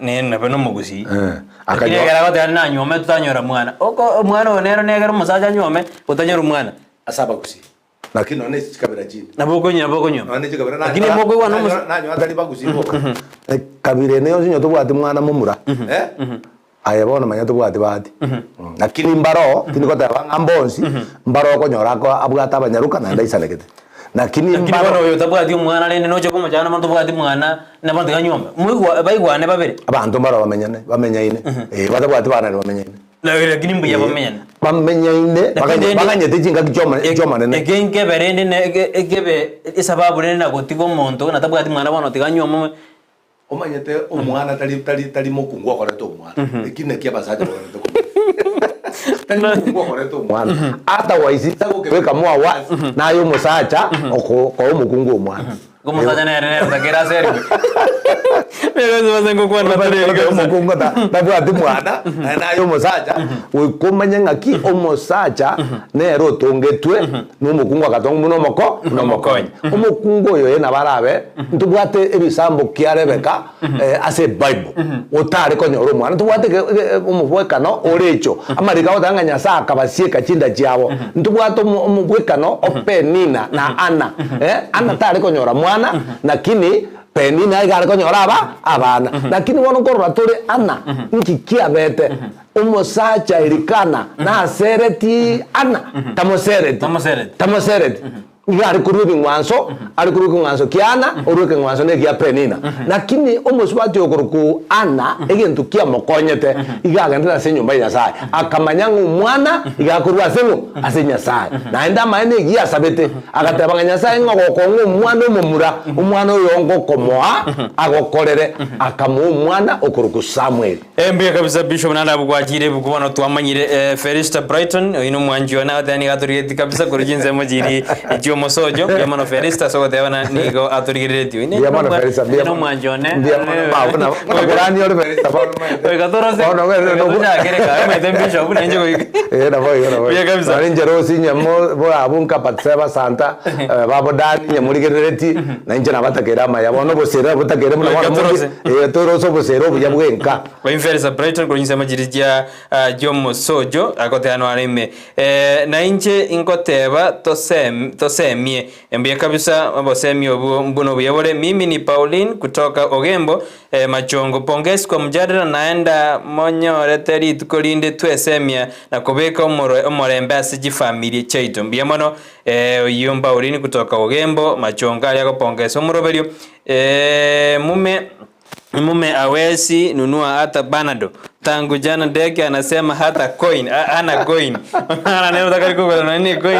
ne nabe nomogusii. Eh, Lakini akanyo- ekero agoteba nanyuome totanyora mwana. Oko omwana oyo nere negere omosacha anyuome otanyora omwana. Ase abagusii. Lakini nonya ne chikabira chinde. Nabo okonywa nabo okonywa. Nonya ne chikabira Lakini mokoigwa na omosa- nanyora tari bagusii boka. Ekabira ende yonsi onye tobwati mwana momura, eh, aye bono manya tobwati bahati. Lakini mbaroo, tindi goteba ng'a mbonsi, mbaroo okonyora ako abwate abanyaroka naende aisanegete. Lakini Lakini bono mbaroo oyo otabwati omwana rende noche komochanda bono tobwati mwana, nabo tiga anyuome. Moigwa baigwane babere. Abanto mbaroo bamenyane, bamenyaine, eh, batabwati bana riria bamenyaine. Lakini mbuya bamenyane. Bamenyaine, Lakini rende- baganyete chingaki chi'Omonene. Eke nkebe rende ne- eke- ekebe esababu rende nagotiga omonto buna tabwati mwana bono tiga anywe omome. Omanyete omwana tari tari tari mokungu okoreta omwana, eki nakio abasacha bakorete komanya. Tari mokungu okoreta omwana, otherwise inse gokebeka moa wasi, naye omosacha oko koa omokungu omwana. Omosacha nere nere otakere ase erigwe. Omokungu tabwati mwana, naye naye omosacha, goika omanye ng'aki omosacha nere otongetwe na omokungu agatongwa buna omoko buna omokonyi. Omokungu oyo eye nabo arabe, ntobwate ebisambo kia Rebeka ase ebible, otare konyora omwana, ntobwate omobwekano ore echo, amariko agoteba ng'a Nyasaye akabasieka chinda chiabo, ntobwate omobwekano o Penina na Anna, Anna tare konyora mwana, lakini Penina iga are konyora aba abana. Lakini bono nkorora tore Anna, nki kiabete? Omosacha Elikana nasereti Anna? Tamosereti. Tamosereti. Tamosereti. Iga are korua ebing'wanso, are korua ekeng'wanso kia Anna, orue ekeng'wanso na egia Penina. Lakini omosubati okorokwa Anna, egento kiamokonyete, iga agenderete ase enyomba ya Nyasae, akamanya ng'a omwana iga akorua ase ng'o? Ase Nyasae. Naende amaene egiya asabete, agateba ng'a Nyasae ng'a ogokong'a omwana omomura, omwana oyo ngokomoa agokorere, akamoa omwana okorokwa Samueli. Mbuya kabisa Bishop naende abwo gwachire ebuku bono twamanyire eh, Felista Brighton oyio nomwanchi one agoteba nigo atorigeretie kabisa korwa chinsemo chiri chiomosocho mbuya mono Felista ase ogoteba na nigo atorigereretie oyio Mbuya mono Felista, mbuya mono. nomwanchi one Mbuya mono ba buna buna korani ore Felista bono omanyete. Goika torose Bono omanyete goika nobo- tochakere kae omanyete Bishop nainche goika Eh, nabo igo, nabo igo. Mbuya kabisa. Nonye inche rosi inye mo bo abwo nka Batseba Santa, eh, babo Dani inye morigereretie, na inche nabatakere amaya. Bono obosera nabotakere buna Goika bono morie, torose. eh, torose obosera obuya bwenka. Oimferesa Brighton korwa chinsemo chiria chia ah, chiomosocho agoteanwa are ime eh, na inche ingoteba tosem, tosemie mbuya kabisa obosemi obwo mbuna obuya bore mimi ni Pauline kutoka Ogembo eh, Machongo pongezi kwa mjadala naenda monyorete rituko rinde twesemia na kobeka omoro, omorembe ase chifamilia chiaito mbuya mono eh, oyio Pauline kutoka Ogembo Machongo aria agopongesa omoroberio eh, mume Mume hawezi nunua hata panado. Tangu jana Ndeke anasema hata coin, hana coin. Ana nero takari kugura na ni coin.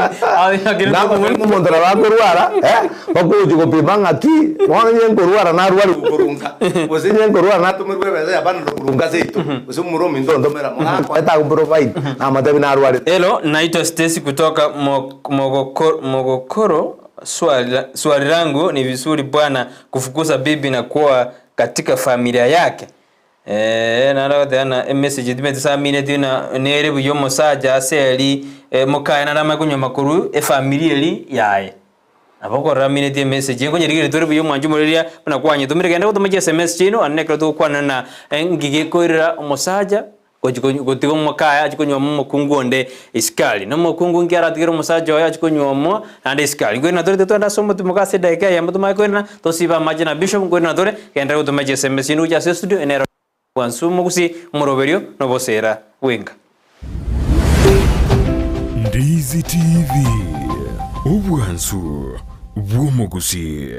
Omonto nabo akorwara, eh, bagochi gopima ng'aki, bono onye nkorwara narware gokorunga, gose onye nkorwara natomerwe ebesa ya panado korunga seito, gose omomura ominto ontomera mogakoete ago provide, namotebi narwarete. Hello, naitwa Stacy kutoka Mogokoro, Mogokoro Swali, swali langu ni vizuri bwana kufukuza bibi na kuoa katika familia yake? Eeh naende agoteba ng'a emessage timanyeti samineti ng'a nere buya omosacha ase eri mokaye naende amanye konywa korwa efamiri eria yaye. Nabo okorora amineti emessage nkonyerigereria tore buya omwanchi omorigereria buna kwanyetomire genda gotoma chi sms chiaino naende ekero togokwana na ngige koirera omosacha. Gochi gotiga omokaye achie konyuoma omokungu onde isiko aria, na omokungu nki aratigere omosacha oye achie konyuomwa naende isiko aria. Nkoirana tore titwende ase omotimoka ase edageka eyemo tomanye koirana, tosibe amache na bishop nkoirana tore, genderera gotoma chisemi chinde gochia ase estudio ene ero bwansu omogusi omoroberio na oboseera bwenka. Ndizi TV, obwansu bw'omogusii.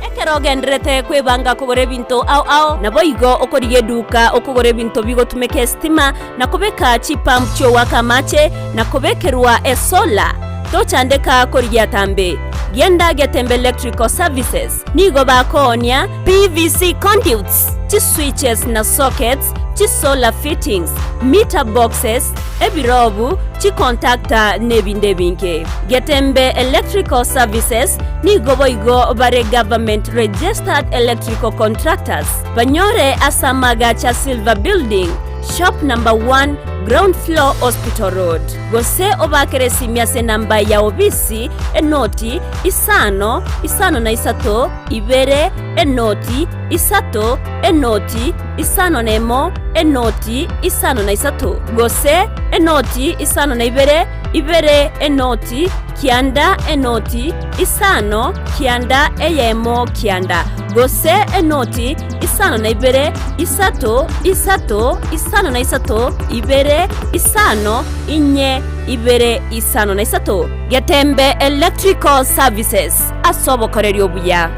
Ekero ogendererete kwebanga kogora ebinto ao ao, naboigo okorigia eduka okogora ebinto bigotumeka esitima, na kobeka chipump chi'ogoaka amache, na kobekerwa esolar. Tochandeka korigia atambe. Genda Getembe Electrical Services. Nigo bakoonia PVC conduits, chiswitches na sockets, chisolar fittings, meter boxes, ebirobu, chicontactor nebinde ebinge. Getembe Electrical Services nigo boigo bare Government Registered Electrical Contractors. Banyore ase amaagacho a Silver Building, Shop Number 1, Ground Floor, Hospital Road. Gose obaakere esimi ase enamba ya obisi, enoti, isano, isano na isato, ibere, enoti, isato, enoti, isano na emo, enoti, isano na isato. Gose, enoti, isano na ibere, ibere, enoti, kianda, enoti, isano, kianda, eyemo, kianda. Gose, enoti, isano na ibere, isato, isato, isano na isato, ibere, isano, inye, ibere, isano na isato. Getembe Electrical Services, ase obokoreri obuya.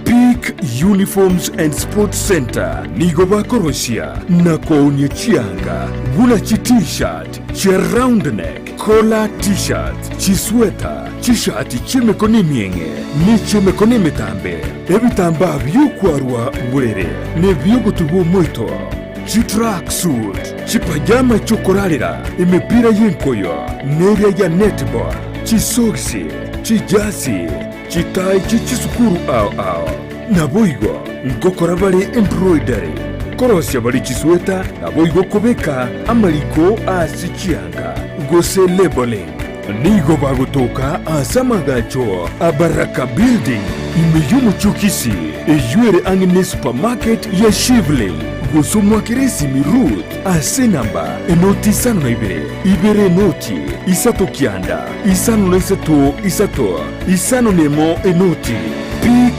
Peak Uniforms and Sports Centre nigo bakorosia na koonia chianga buna chi T-shirt, chia round neck, collar T-shirts, chisweta, chishati chi'emekono emieng'e ne chi'emekono emetambe, ebitambaa bi'okwarwa borere na ebi'ogotubwa omoito, chitracksuit, chipajama chi'okorarera, emepira y'enkoyo, neria ya netball, chisogisi, chijasi, chitai chie chisukuru ao ao. Naboigo ngokora bare embroidery, korosia bare chisweta, naboigo kobeka amariko ase chianga, gose labeling. Nigo bagotoka ase amagacho a Baraka Building, ime y'omochie o Kisii, eyio ere ang'e ne supermarket ya Shivling, gose omwakere esimi Ruth ase enamba enoti isano na ibere, ibere enoti, isato kianda, isano na isato isato, isano na emo enoti. Peak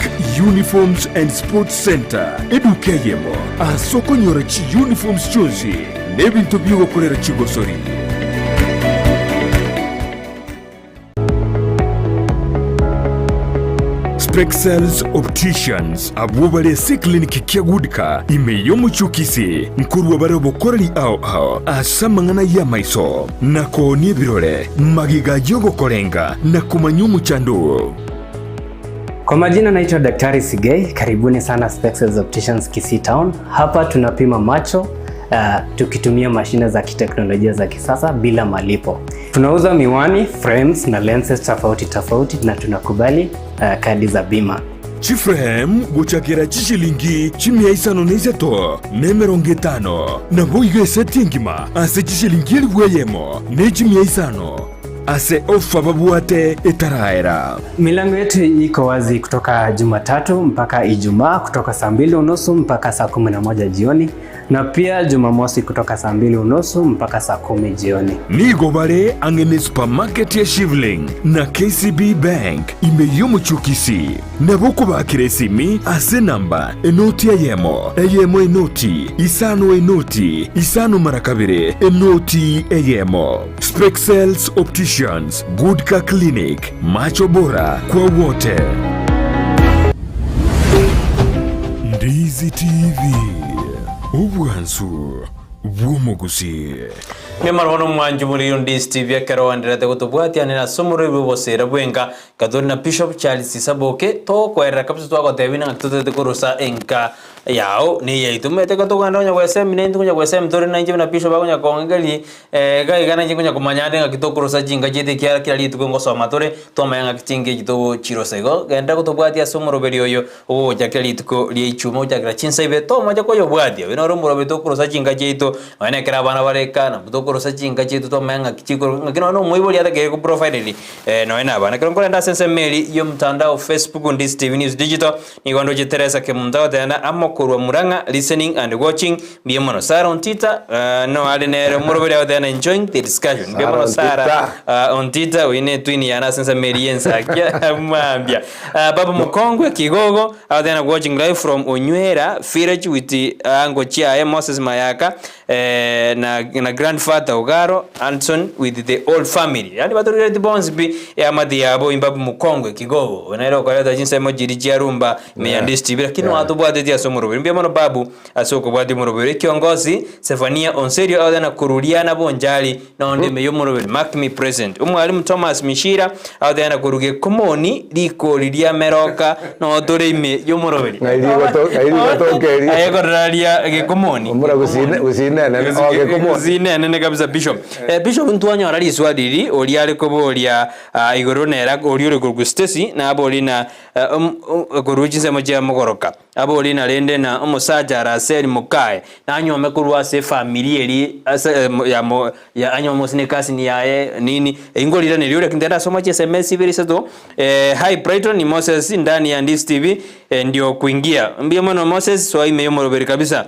Uniforms and Sports Centre, eduka eyemo ase okonyora chiuniforms chionsi na ebinto bi'ogokorera chigosori. Spexels Opticians abwo bare ase eclinic kia Goodcar ime y'omochie o Kisii nkorua bare obokoreri ao ao ase amang'ana y'amaiso na koonia ebirore magega y'ogokorenga na komanya omochando oo. Kwa majina naitwa Daktari Sigei, karibuni sana Spexels Opticians Kisii Town. Hapa tunapima macho tukitumia mashine za kiteknolojia za kisasa bila malipo. Tunauza miwani, frames na lenses tofauti tofauti na tunakubali kadi za bima. Chiframe gochakera chishilingi chimia isano na isato na emerongo etano, naboigo eseti engima ase chishilingi elifu eyemo ne chimia isano. Ase ofa babwate etaraera. Milango yetu iko wazi kutoka Jumatatu mpaka Ijumaa kutoka saa mbili unusu mpaka saa 11 jioni na pia Jumamosi kutoka saa mbili unusu mpaka saa 10 jioni. Nigo bare ang'e ne supermarket ya Shivling na KCB Bank ime y'omochie o Kisii. Nabo okobakera esimi ase enamba enoti eyemo, eyemo enoti, isano enoti, isano mara kabere, enoti eyemo. Spexels Opticians, Goodcar Clinic, macho bora kwa wote. Ndizi TV, obwansu bw'omogusii. Nemara bono omwanchi omoriri Ndizi TV ekero oendererete gotobwatianera ase omorweri bw'oboseera bw'enka Gathoni na Bishop Charles Saboke togokoerera kabisa twagotebia ng'a totete korosa enka yao na eyaito. Omanyete ekero tokogenda konya goesemia naintwe konya goesemia tore nainche buna Bishop akonya kong'ekeria iga iga nainche nkonya komanya ande ng'aki tokorosa chinka chiaito ekiagera kera rituko ngosoma tore twamanya ng'aki chinka echi togochirosa. Igo genda gotobwatia ase omoroberi oyo ogocha kera rituko ria ichuma gochakera chinsa ibere tomoche koyobwatia. Oyo noro omoroberi tokorosa chinka chiaito nonye na ekero abana bare eka nabo tokorosa chinka chiaito twamanya ng'aki chikoro ng'aki nonye na omoibori atakeire koprovided Nonya nabana, ekero nkorenda ase ensemo eria y'omotandao Facebook Ndisi TV News Digital, nigo ndoche Teresa Kemunto agoteba amo. korwa Murang'a listening and watching mbuya mono. Sarah Ontita no are nere omoroberi agoteba na enjoying the discussion. Mbuya mono Sarah Sarah Ontita. Ontita oyio ne twin yane ase ensemo eria y'ensakia mambia. Babu Mokongwe Kigogo agoteba na watching live from Onywera village with ango chiaye Moses Mayaka na na grandfather Ogaro Anson with the whole family. Yaani batororeti bonsi pi eamate yabo imbabu Mokongwe Kigogo. Oyo nere okoreta chinsemo chiria chia rumba ime ya Ndisi TV lakini nwatobwateti ase omoroberi. Mbuya mono babu ase okobwatia omoroberi. Ekiongosi Zephania Onserio agoteba na koruriana bonchari Nonde ime y'omoroberi mark me present. Omwalimu Thomas Mishira agoteba na koruga ekomoni rikori ria meroka noo tore ime y'omoroberi. Ng'ai rigoto- ng'ai rigotoka erio? Aye korora ria gekomoni. Omura gusii gusii nenene, oh, gekomoni. Gusii nenene kabisa Bishop. Eh, Bishop ntwanyora riswali riri oria are koboria ah, igoro nere oria ore korokwa Stacy nabori na eh, om- om- korwa chinsemo chia mogoroka. Abori na rende na omosacha Araceli mokaye, nanyuome korwa ase efamiri eria ase ya ya anyuome gose ne cousin yaye nini, eyio nkoriraneria oria lakini tindasoma chi sms ibere isato hi Brighton ni Moses ndani ya Ndisi TV ndio kuingia. Mbuya mono Moses soa ime yomoroberi kabisa.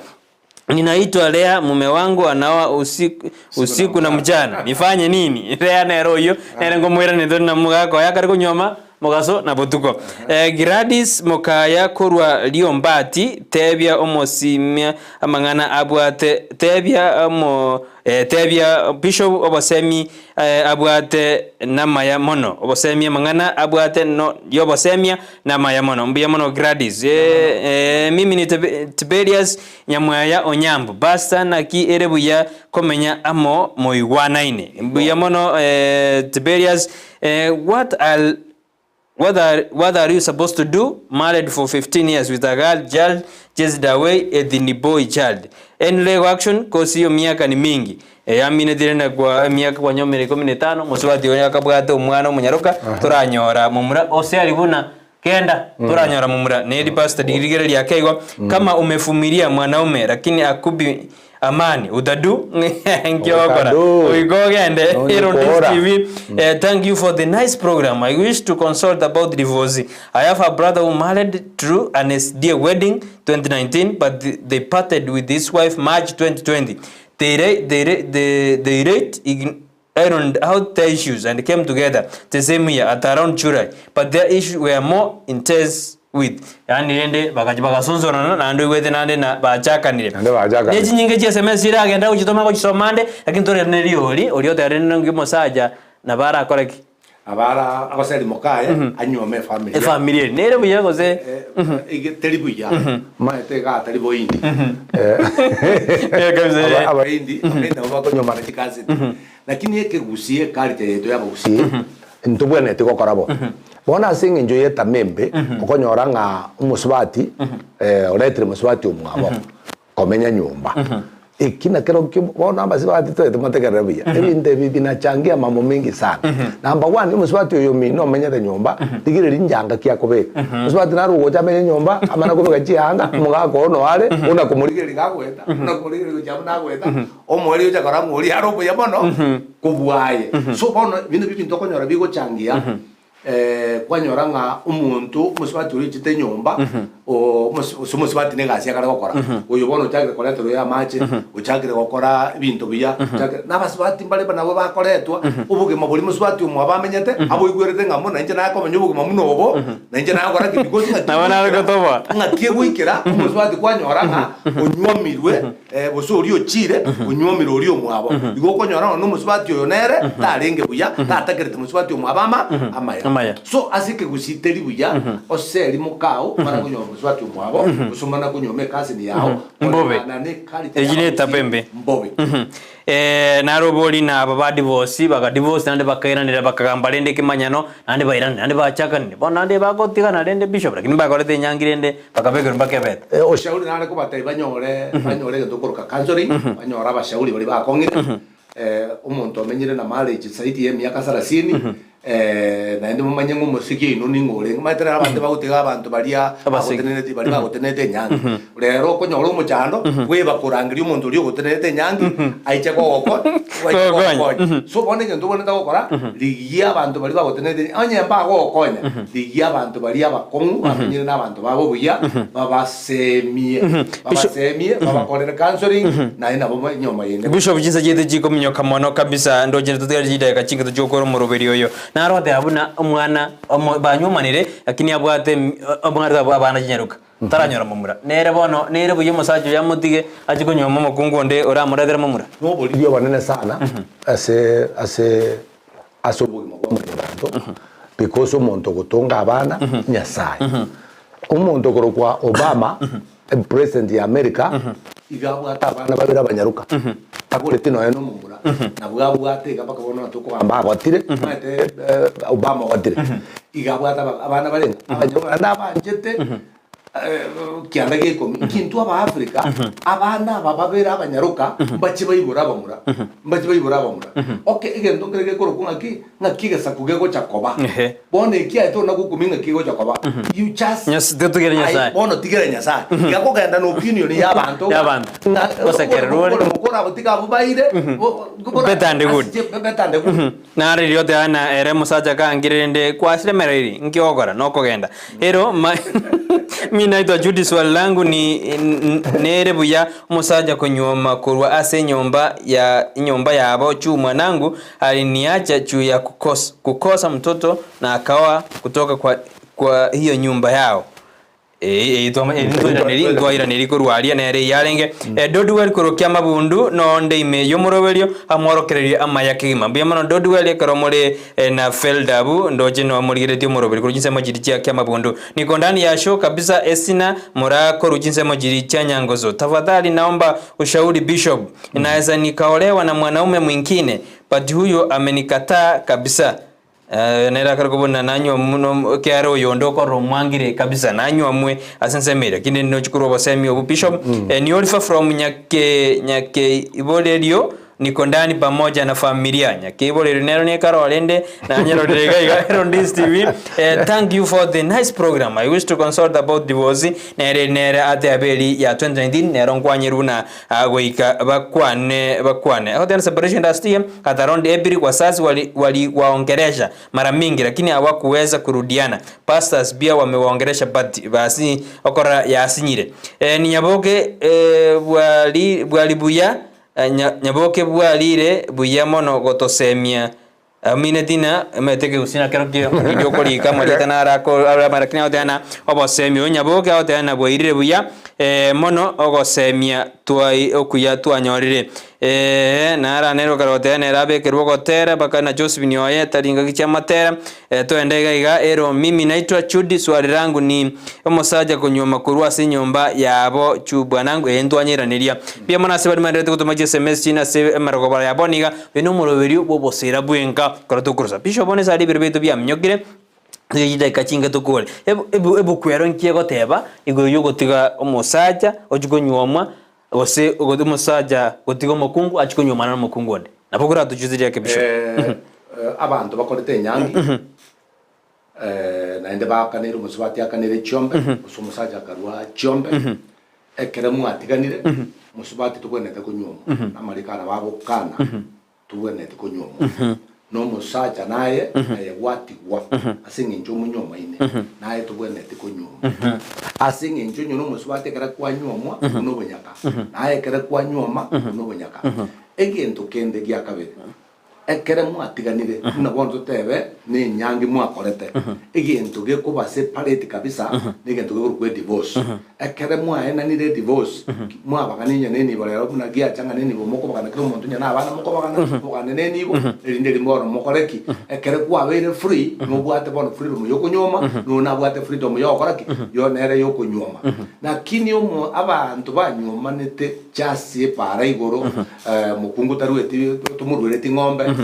Ninaitwa Lea mume wangu anaoa usiku, usiku na mchana nifanye nini? Lea nere oyio nere nkomoiranete tore na mogaka oye akare konyuoma mogaso na botuko. Eh, Gladys Mokaya korwa Riombati tebia omosimia amang'ana abwate tebia omo eh, tebia Bishop obosemi abwate namaya mono, obosemia amang'ana abwate no y'obosemia namaya mono. Mbuya mono Gladys. Eh, mimi ni Tiberius Nyamweya Onyambu. Pastor naki ere buya komenya amo moigwanaine. Mbuya mono eh, Tiberius. Eh, what are What are, what are you supposed to do? Married for 15 years with a girl child chased away a thin boy child. Any legal action cause hiyo miaka ni mingi. Eyaminetire na kwa emiaka kwanyomire ikomi na etano mosubati oyo akabwate omwana omonyaroka toranyora momura ose ari buna kenda toranyora momura neri pastor rigereria ake igo kama umevumilia mwanaume lakini akubi Amani, utadu nki ogokora Utadu. Goika ogende Nonye here on Dix kora. TV. Eh, thank you for the nice program. I wish to consult about divorce. I have a brother who married through an SDA wedding 2019, but they parted with his wife March 2020. They, ra- they, ra- they, they rate ign- ironed out their issues and came together the same year at around July, but their issues were more intense with yaani rende bagachi bagasonsorana naende oigwete naende na bachakanire. Naende bachakanire. Ne chinyinge chia sms chiragenda gochitoma gochisoma ande, lakini tore neriori oria oteberire nonki omosacha nabo arakore ki? Abara agoseri mokaye anyuome efamiri. Efamiri eri nere buya gose? Teri buya maete iga atari boindi. Eh, kabisa, eh. Abaindi nabo bakonyomana chikaseti. Lakini ekegusii eculture yaito ya abagusii ntobwenereti gokora bo. Bono ase eng'encho ya etamaa embe okonyora ng'a omosubati oretire mosubati omwabo komenya nyomba. Eki nakerokio bono abasubati toete motegerere buya, ebinto ebi binachangia mambo mengi sana. Number one, omosubati oyo omino omenyete nyomba, rigereria njanga ki akobeka. Omosubati naro ogocha amenye nyomba, amana kobeka chianga, omogaka oo noyo are, buna komorigereria gagoeta, buna komorigereria gochia abwo nagoeta, omoerio ocha korora ng'a oria are obuya mono, kobua aye. So bono ebinto ebi ebinto okonyora bigochangia. Kwanyora ng'a omonto omosubati oria ochete nyomba, o- omos ase omosubati na egasi akare gokora, oyo bono ochakire koretera oyo amache, ochakire gokora ebinto buya, ochakire na abasubati mbare nabwo bakoretwa, obogima boria mosubati omwabo amenyete, aboigwerete ng'a buna inche nakomenya obogima buna obo, na inche nagokora ki because ng'aki Nabo nare gotoboa. ng'aki egoikera, omosubati kwanyora ng'a onywomirwe. Gose oria ochiire onyuomire oria omwabo. Igo okonyora nonya nomosubati oyo nere tarenge buya, tatakerete mosubati omwabo ama amaya. Amaya. So ase ekegusii teri buya oseri mokao omana konyuoma mosubati omwabo, gose omana konyuoma ecousin yao, Mbobe. koreng'ana ne culture Eyio ya netaba abagusii, embe. mbobe. Naro obori na aba ba divorce, baga divorce naende bakairanera bakagamba rende ekemanyano, naende bairanire naende bachakanire. Bono naende bagotigana rende bishop, lakini mbakorete enyangi rende bakabekerwa mpaka ebete. Oshauri nare kobatebia banyore banyore egento okoroka counseling, banyore abashauri baria bakong'ire, omonto omenyire na marriage zaidi ya emiaka sarasini. Naende momanye ng'a omosiki oino ning'o orenge. Omanyete rero abanto bagotiga abanto baria Abasiki. bagotenereti baria bagotenerete enyangi. Rero okonyora omochando, bweba korangeria omonto oria ogotenerete enyangi, aiche kogoko aiche Kogokonya. kogokonya. So bono egento obwenerete gokora, rigia abanto baria bagotenerete onye mbagogokonya, rigia abanto baria abakong'u bamenyire na abanto babo buya, babasemie, babasemie, babakorere counselling, naende nabo ba enyomba yende. Bishop chinsa chiaito chikominyoka mono kabisa ndoche totigare chidakika chinke tochie gokora omoroberi oyo. Naro goteba buna omwana omo banywomanire lakini abwate emi omware abana chinyaroka taranyora momura. Nere bono nere buya omosacha oyo amotige achie konywoma omokungu onde oramoretere momura. Noboriri obonene sana ase ase ase obogima bwa mwanyabanto because omonto ogotonga abana Nyasaye. Omonto okorokwa Obama president ya America iga abwate abana babere abanyaroka tagoreti nonya na omomura nabwo abwate iga mpaka bono tokogamba agotire omanyete Obama ogotire iga abwate abana barenge abanyaroka naende abanchete kianda gia ikomi inki intwe aba Africa abana aba babere abanyaroka mbache baibore abamura mbache baibore abamura okay egento nkere gekorokwa ng'aki ng'aki egesaku gegocha koba Ehe. bono eki aye tore nagokumia ng'aki egocha koba you just Nyas- totigere Aye, Nyasaye. bono tigera Nyasaye iga kogenda na opinion ya abanto Y'abanto. Gosekererwa ore. mokora abo tiga abwo baire bo- bo- Better and good. Asiche- better and good. Naro riria oteba ng'a ere omosacha kangire rende kwasiremereiri, nki ogokora? Nokogenda. Ero ma mi naitwa Judy swali langu ni nere buya omosacha konyuoma korwa ase enyomba ya enyomba yabo juu mwanangu aliniacha juu ya kukosa, kukosa mtoto na akaoa kutoka kwa, kwa hiyo nyumba yao. Ntwairaneri korwa aria nere eyarenge Dodwell korwa Kiamabundu nonde ime y'omoroberio amworokererie amaya kegima. Mbuya mono Dodwell ekero more na Felda abwo ndoche noa morigeretie omoroberi korwa chinsemo chiria chia Kiamabundu. Niko ndani ya show kabisa esina moraa korwa chinsemo chiria chia Nyangoso. Tafadhali naomba ushauri Bishop. Naeza nikaolewa na mwanaume mwingine but huyo amenikataa kabisa. Nere akarokwa buna nanywa muno ekiagera oyonde okorora omwangire kabisa nanywa mwe ase ensemo eria. Lakini nochi korwa obosemi obwo Bishop. Ni Oliver from Nyake Nyakeiborerio niko ndani pamoja na familia. Nyakeiborerio nero nekaro rende nanyerorire iga iga Erondis TV. Thank you for the nice program. I wish to consult about divorce. Nere nere atebe eri ya 2019 nero nkwanyerwe buna Goika bakwane bakwane. Agoteba separation last year at around April wazazi wali waliwaongelesha mara mingi lakini hawakuweza kurudiana. Pastors pia wamewaongelesha but basi okora yasinyire. Eh, ni nyaboke eh, bwali bwali buya eh, nyaboke bwalire buya mono gotosemia Amine tina emete kegusii na kero kio riria okorika amarieta naro ako araba lakini agoteba ng'a obosemi oyo nyaboke agoteba ng'a bwairire buya mono ogosemia twai okuya twanyorire. Naro nere okare goteba nere abekerwe ogotera mpaka na Josephine oye tari ngaki chiamatera toende iga iga ero mimi naitwa Judy swali langu ni omosacha konyuoma korwa ase enyomba yabo juu bwanangu ee ntwanyeiraneria mbuya mono ase baria maendererete gotoma chi sms chinde ase emerogoboro ya bono iga. Oyo nomoroberio bw'oboseera bwenka ekero tokorosa. Bishop bono esare ebiro biaito biaminyokire ase chidakika chinke tokore. Ebu ebu ebuku ero nki egoteba igoro yogotiga omosacha ochie konyuomwa gose omosacha gotiga omokungu achie konyuomana na omokungu onde. Nabo koratochuserie ake Bishop. Abanto bakorete enyangi naende baakanire omosubati aakanire chiombe, gose omosacha akarua chiombe, ekero mwatiganire, mosubati tobwenerete konyuomwa, na amariko aria bagokana, tobwenerete konyuomwa. Na omosacha naye, aye gwatigwa ase eng'encho omonyuomaine, naye tobwenerete konyuomwa. Ase eng'encho onye nomosubati ekero kwanyuomwa, buna obonyaka, naye ekero kwanyuoma, buna obonyaka. Egento kende gia kabere, Ekere mwatiganire, buna bono totebe nenyangi mwakorete, egento gekoba separate kabisa negento gekorokwa edivorce. Ekere mwaenanire edivorce, mwabagana onye nenibo rero buna giacha ng'a nenibo mokobagana kera omonto onye na abana mokobagana, mobagane nenibo, erinde eri bono mokore ki? Ekere kwabeire free, nobwate bono freedom yokonyuoma, noyo nabwate freedom yogokora ki? Yo nere yokonyuoma. Lakini omo abanto banyuomanete just epaara igoro, Mokungu tarueti, tomoruereti ng'ombe,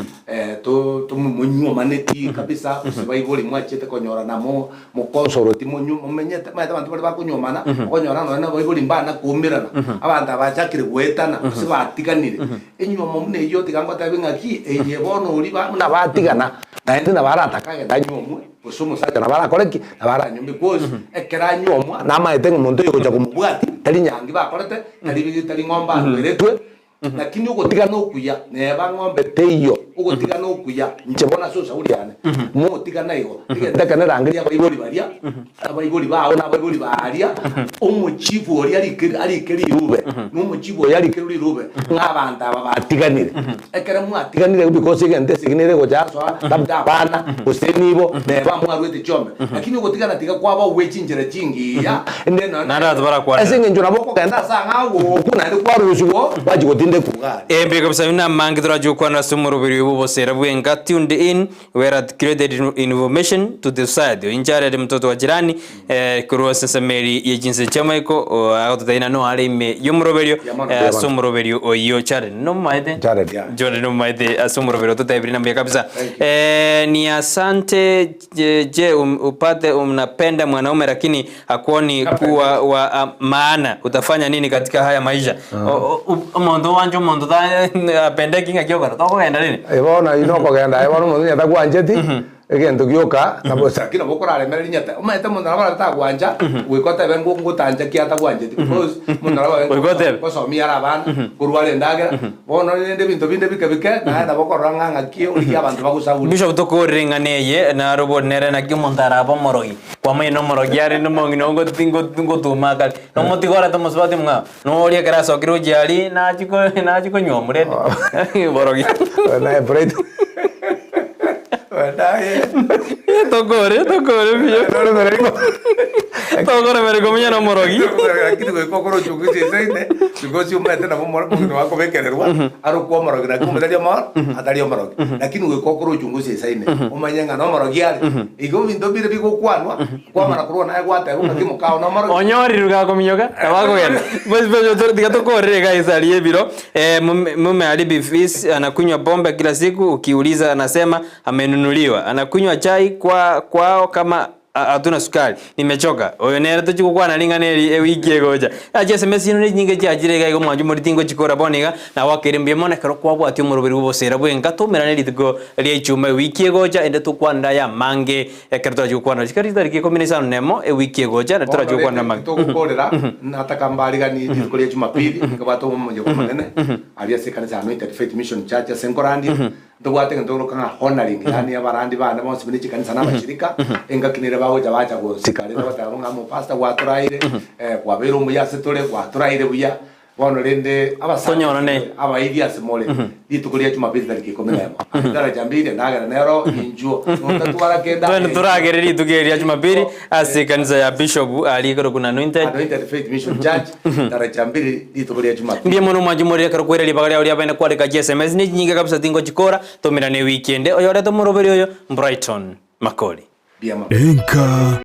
to monywomaneti kabisa, gose baibori mwachiete konyorana mo mokonsoroti monyu momenyete omanyete abanto baria bakonywomana, okonyora nonye na abaibori mbana koumerana, abanto aba bachakire goetana, gose batiganire. Enywomo buna eyio tiga ngotebi ng'aki, eye bono oria ba buna batigana, naende nabo aratake agende anywomwe, gose omosacha nabo arakore ki? Nabo aranyombe coz ekero anywomwa, namaete ng'a omonto oyo ogocha komobwatia, tari nyangi bakorete, tari tari ng'ombe arweretwe, Lakini ogotigana okuya, neba ng'ombe teiyo, ogotigana okuya, inche bono ase oshauri yane, motigana igo, egento ekero nerangerie abaibori baria, abaibori bao na abaibori baria, omochifu oria arike arike rirube, na omochifu oyo arike rirube, ng'a abanto aba batiganire. Ekero mwatiganire because egento esegi nere egocha yasoa, labda abana, gose enibo, neba mwaruete chiombe. Lakini ogotigana tiga kwaba ogwe chinchera chingiya, ende nonye Naende abanto barakwanera. Ase engencho nabo okogenda ase ang'ao gokwa naende kwarusigwa oo, gwachia gotindekwa iga aria. Embe kabisa buna amange torache gokwanera ase omoroberi oyo bw'obosera bw'enka tuned in where at created information to the society oyo Jared mtoto wa jirani eh, korwa ase ensameri ye chinse chi'amaiko oh, agototebia ng'a noare ime y'omoroberio eh, ase omoroberio oyio Jared nomomaete Jared, yeah. Jared nomomaete ase omoroberio ototebirie na mbuya kabisa eh, ni asante Je, je um, upate unapenda mwanaume lakini hakuoni kuwa wa a, maana utafanya nini katika haya maisha? Omonto owanche omonto ta apendeki ng'aki okora tokogenda rende? Eh, bono ayio nokogenda aye bono omonto onye tagwancheti, egento gioka nabo lakini nabo okoraremereria onye omanyete omonto nabo arabe tagwancha, goika otebe ngo ngotancha ki atagwancheti because omonto nabo arabe Goika otebe. ngosomia are abana, korwara endagera, Bono rende ebinto binde bike bike, naye nabo okorora ng'a ng'aki origie abanto bagosaure. Bishop tokorire eng'ana eye naro bori nere naki omonto arabe omorogi kwamanya nomorogi are nomong'ina ngotuma akare nomotiga orete omosubati omong'ao noria ekero asokire gochia aria nachi ko nachi konywa rende borogi Naye Bright. Naye. Tokore tokore buya tokoremereri komenya nomorogi. Lakini goika okore uchunguzi esaine because omanyete nabo omogeni bakobekererwa are okwa omorogi naki omotari omoro atari omorogi lakini goika okore uchunguzi esaine omanye ng'a nomorogi are igo ebinto mbire bigokwanwa kwamana korwa naye gwateba ng'aki mokao nomorogi. Onyorirwe gakominyoka nabo akogenda. Tiga tokorere iga ase aria ebiro mume haribi fees anakunywa pombe kila siku ukiuliza anasema amenunuliwa anakunywa chai kwa kwao kama hatuna sukari nimechoka oyo nere tochi gokwana ring'ana eri ewiki egocha ache SMS chino nechinyinge chiachire iga igo mwanche mori tingochikora bono iga nagoakeire mbuya mono ekero kwabwatia omoroberi bw'obosera bwenka toumerane rituko ria ichuma ewiki egocha ende tokwanere aya amange Ekero torachie gokwana chikari chitariki ikomi na isano nemo ewiki egocha, na Bono torachie gokwana rende amange. togokorera nataka mbariganie rituko ria Jumapili, nkabwate omoyega omonene aria ase ekanisa ya Anointed Faith Mission Church ase nkorandia, ntobwate egento tokoroka ng'a honoring, yaani abarandi bane bonsi buna chikanisa na abashirika, engaki nere bagocha bacha gonsika rende bagoteba ng'a omopastor gwatoraire, kwabeire omuya ase tore, gwatoraire buya, Bono rende abasacha Tonyorane. ase more, abairi ase more, rituko ria Jumapili tariki ikomi na emo. Edaraja mbiri endagera nero inchuo, notatwara kende Twende ase toragere inchuo. rituko eri ria Jumapili ase ekanisa ya Bishop aria ekorokwa na Anointed. Anointed Faith Mission Church, daraja mbiri rituko ria Jumapili. Mbuya mono mwanche more ekero kwaira ribaga riao riabaene kwarika chiSMS ne chinyinge kabisa tingochikora, tomerane ewiki ende. Oyorete omoroberi oyo, Brighton Makori. Mbuya mono. Enka.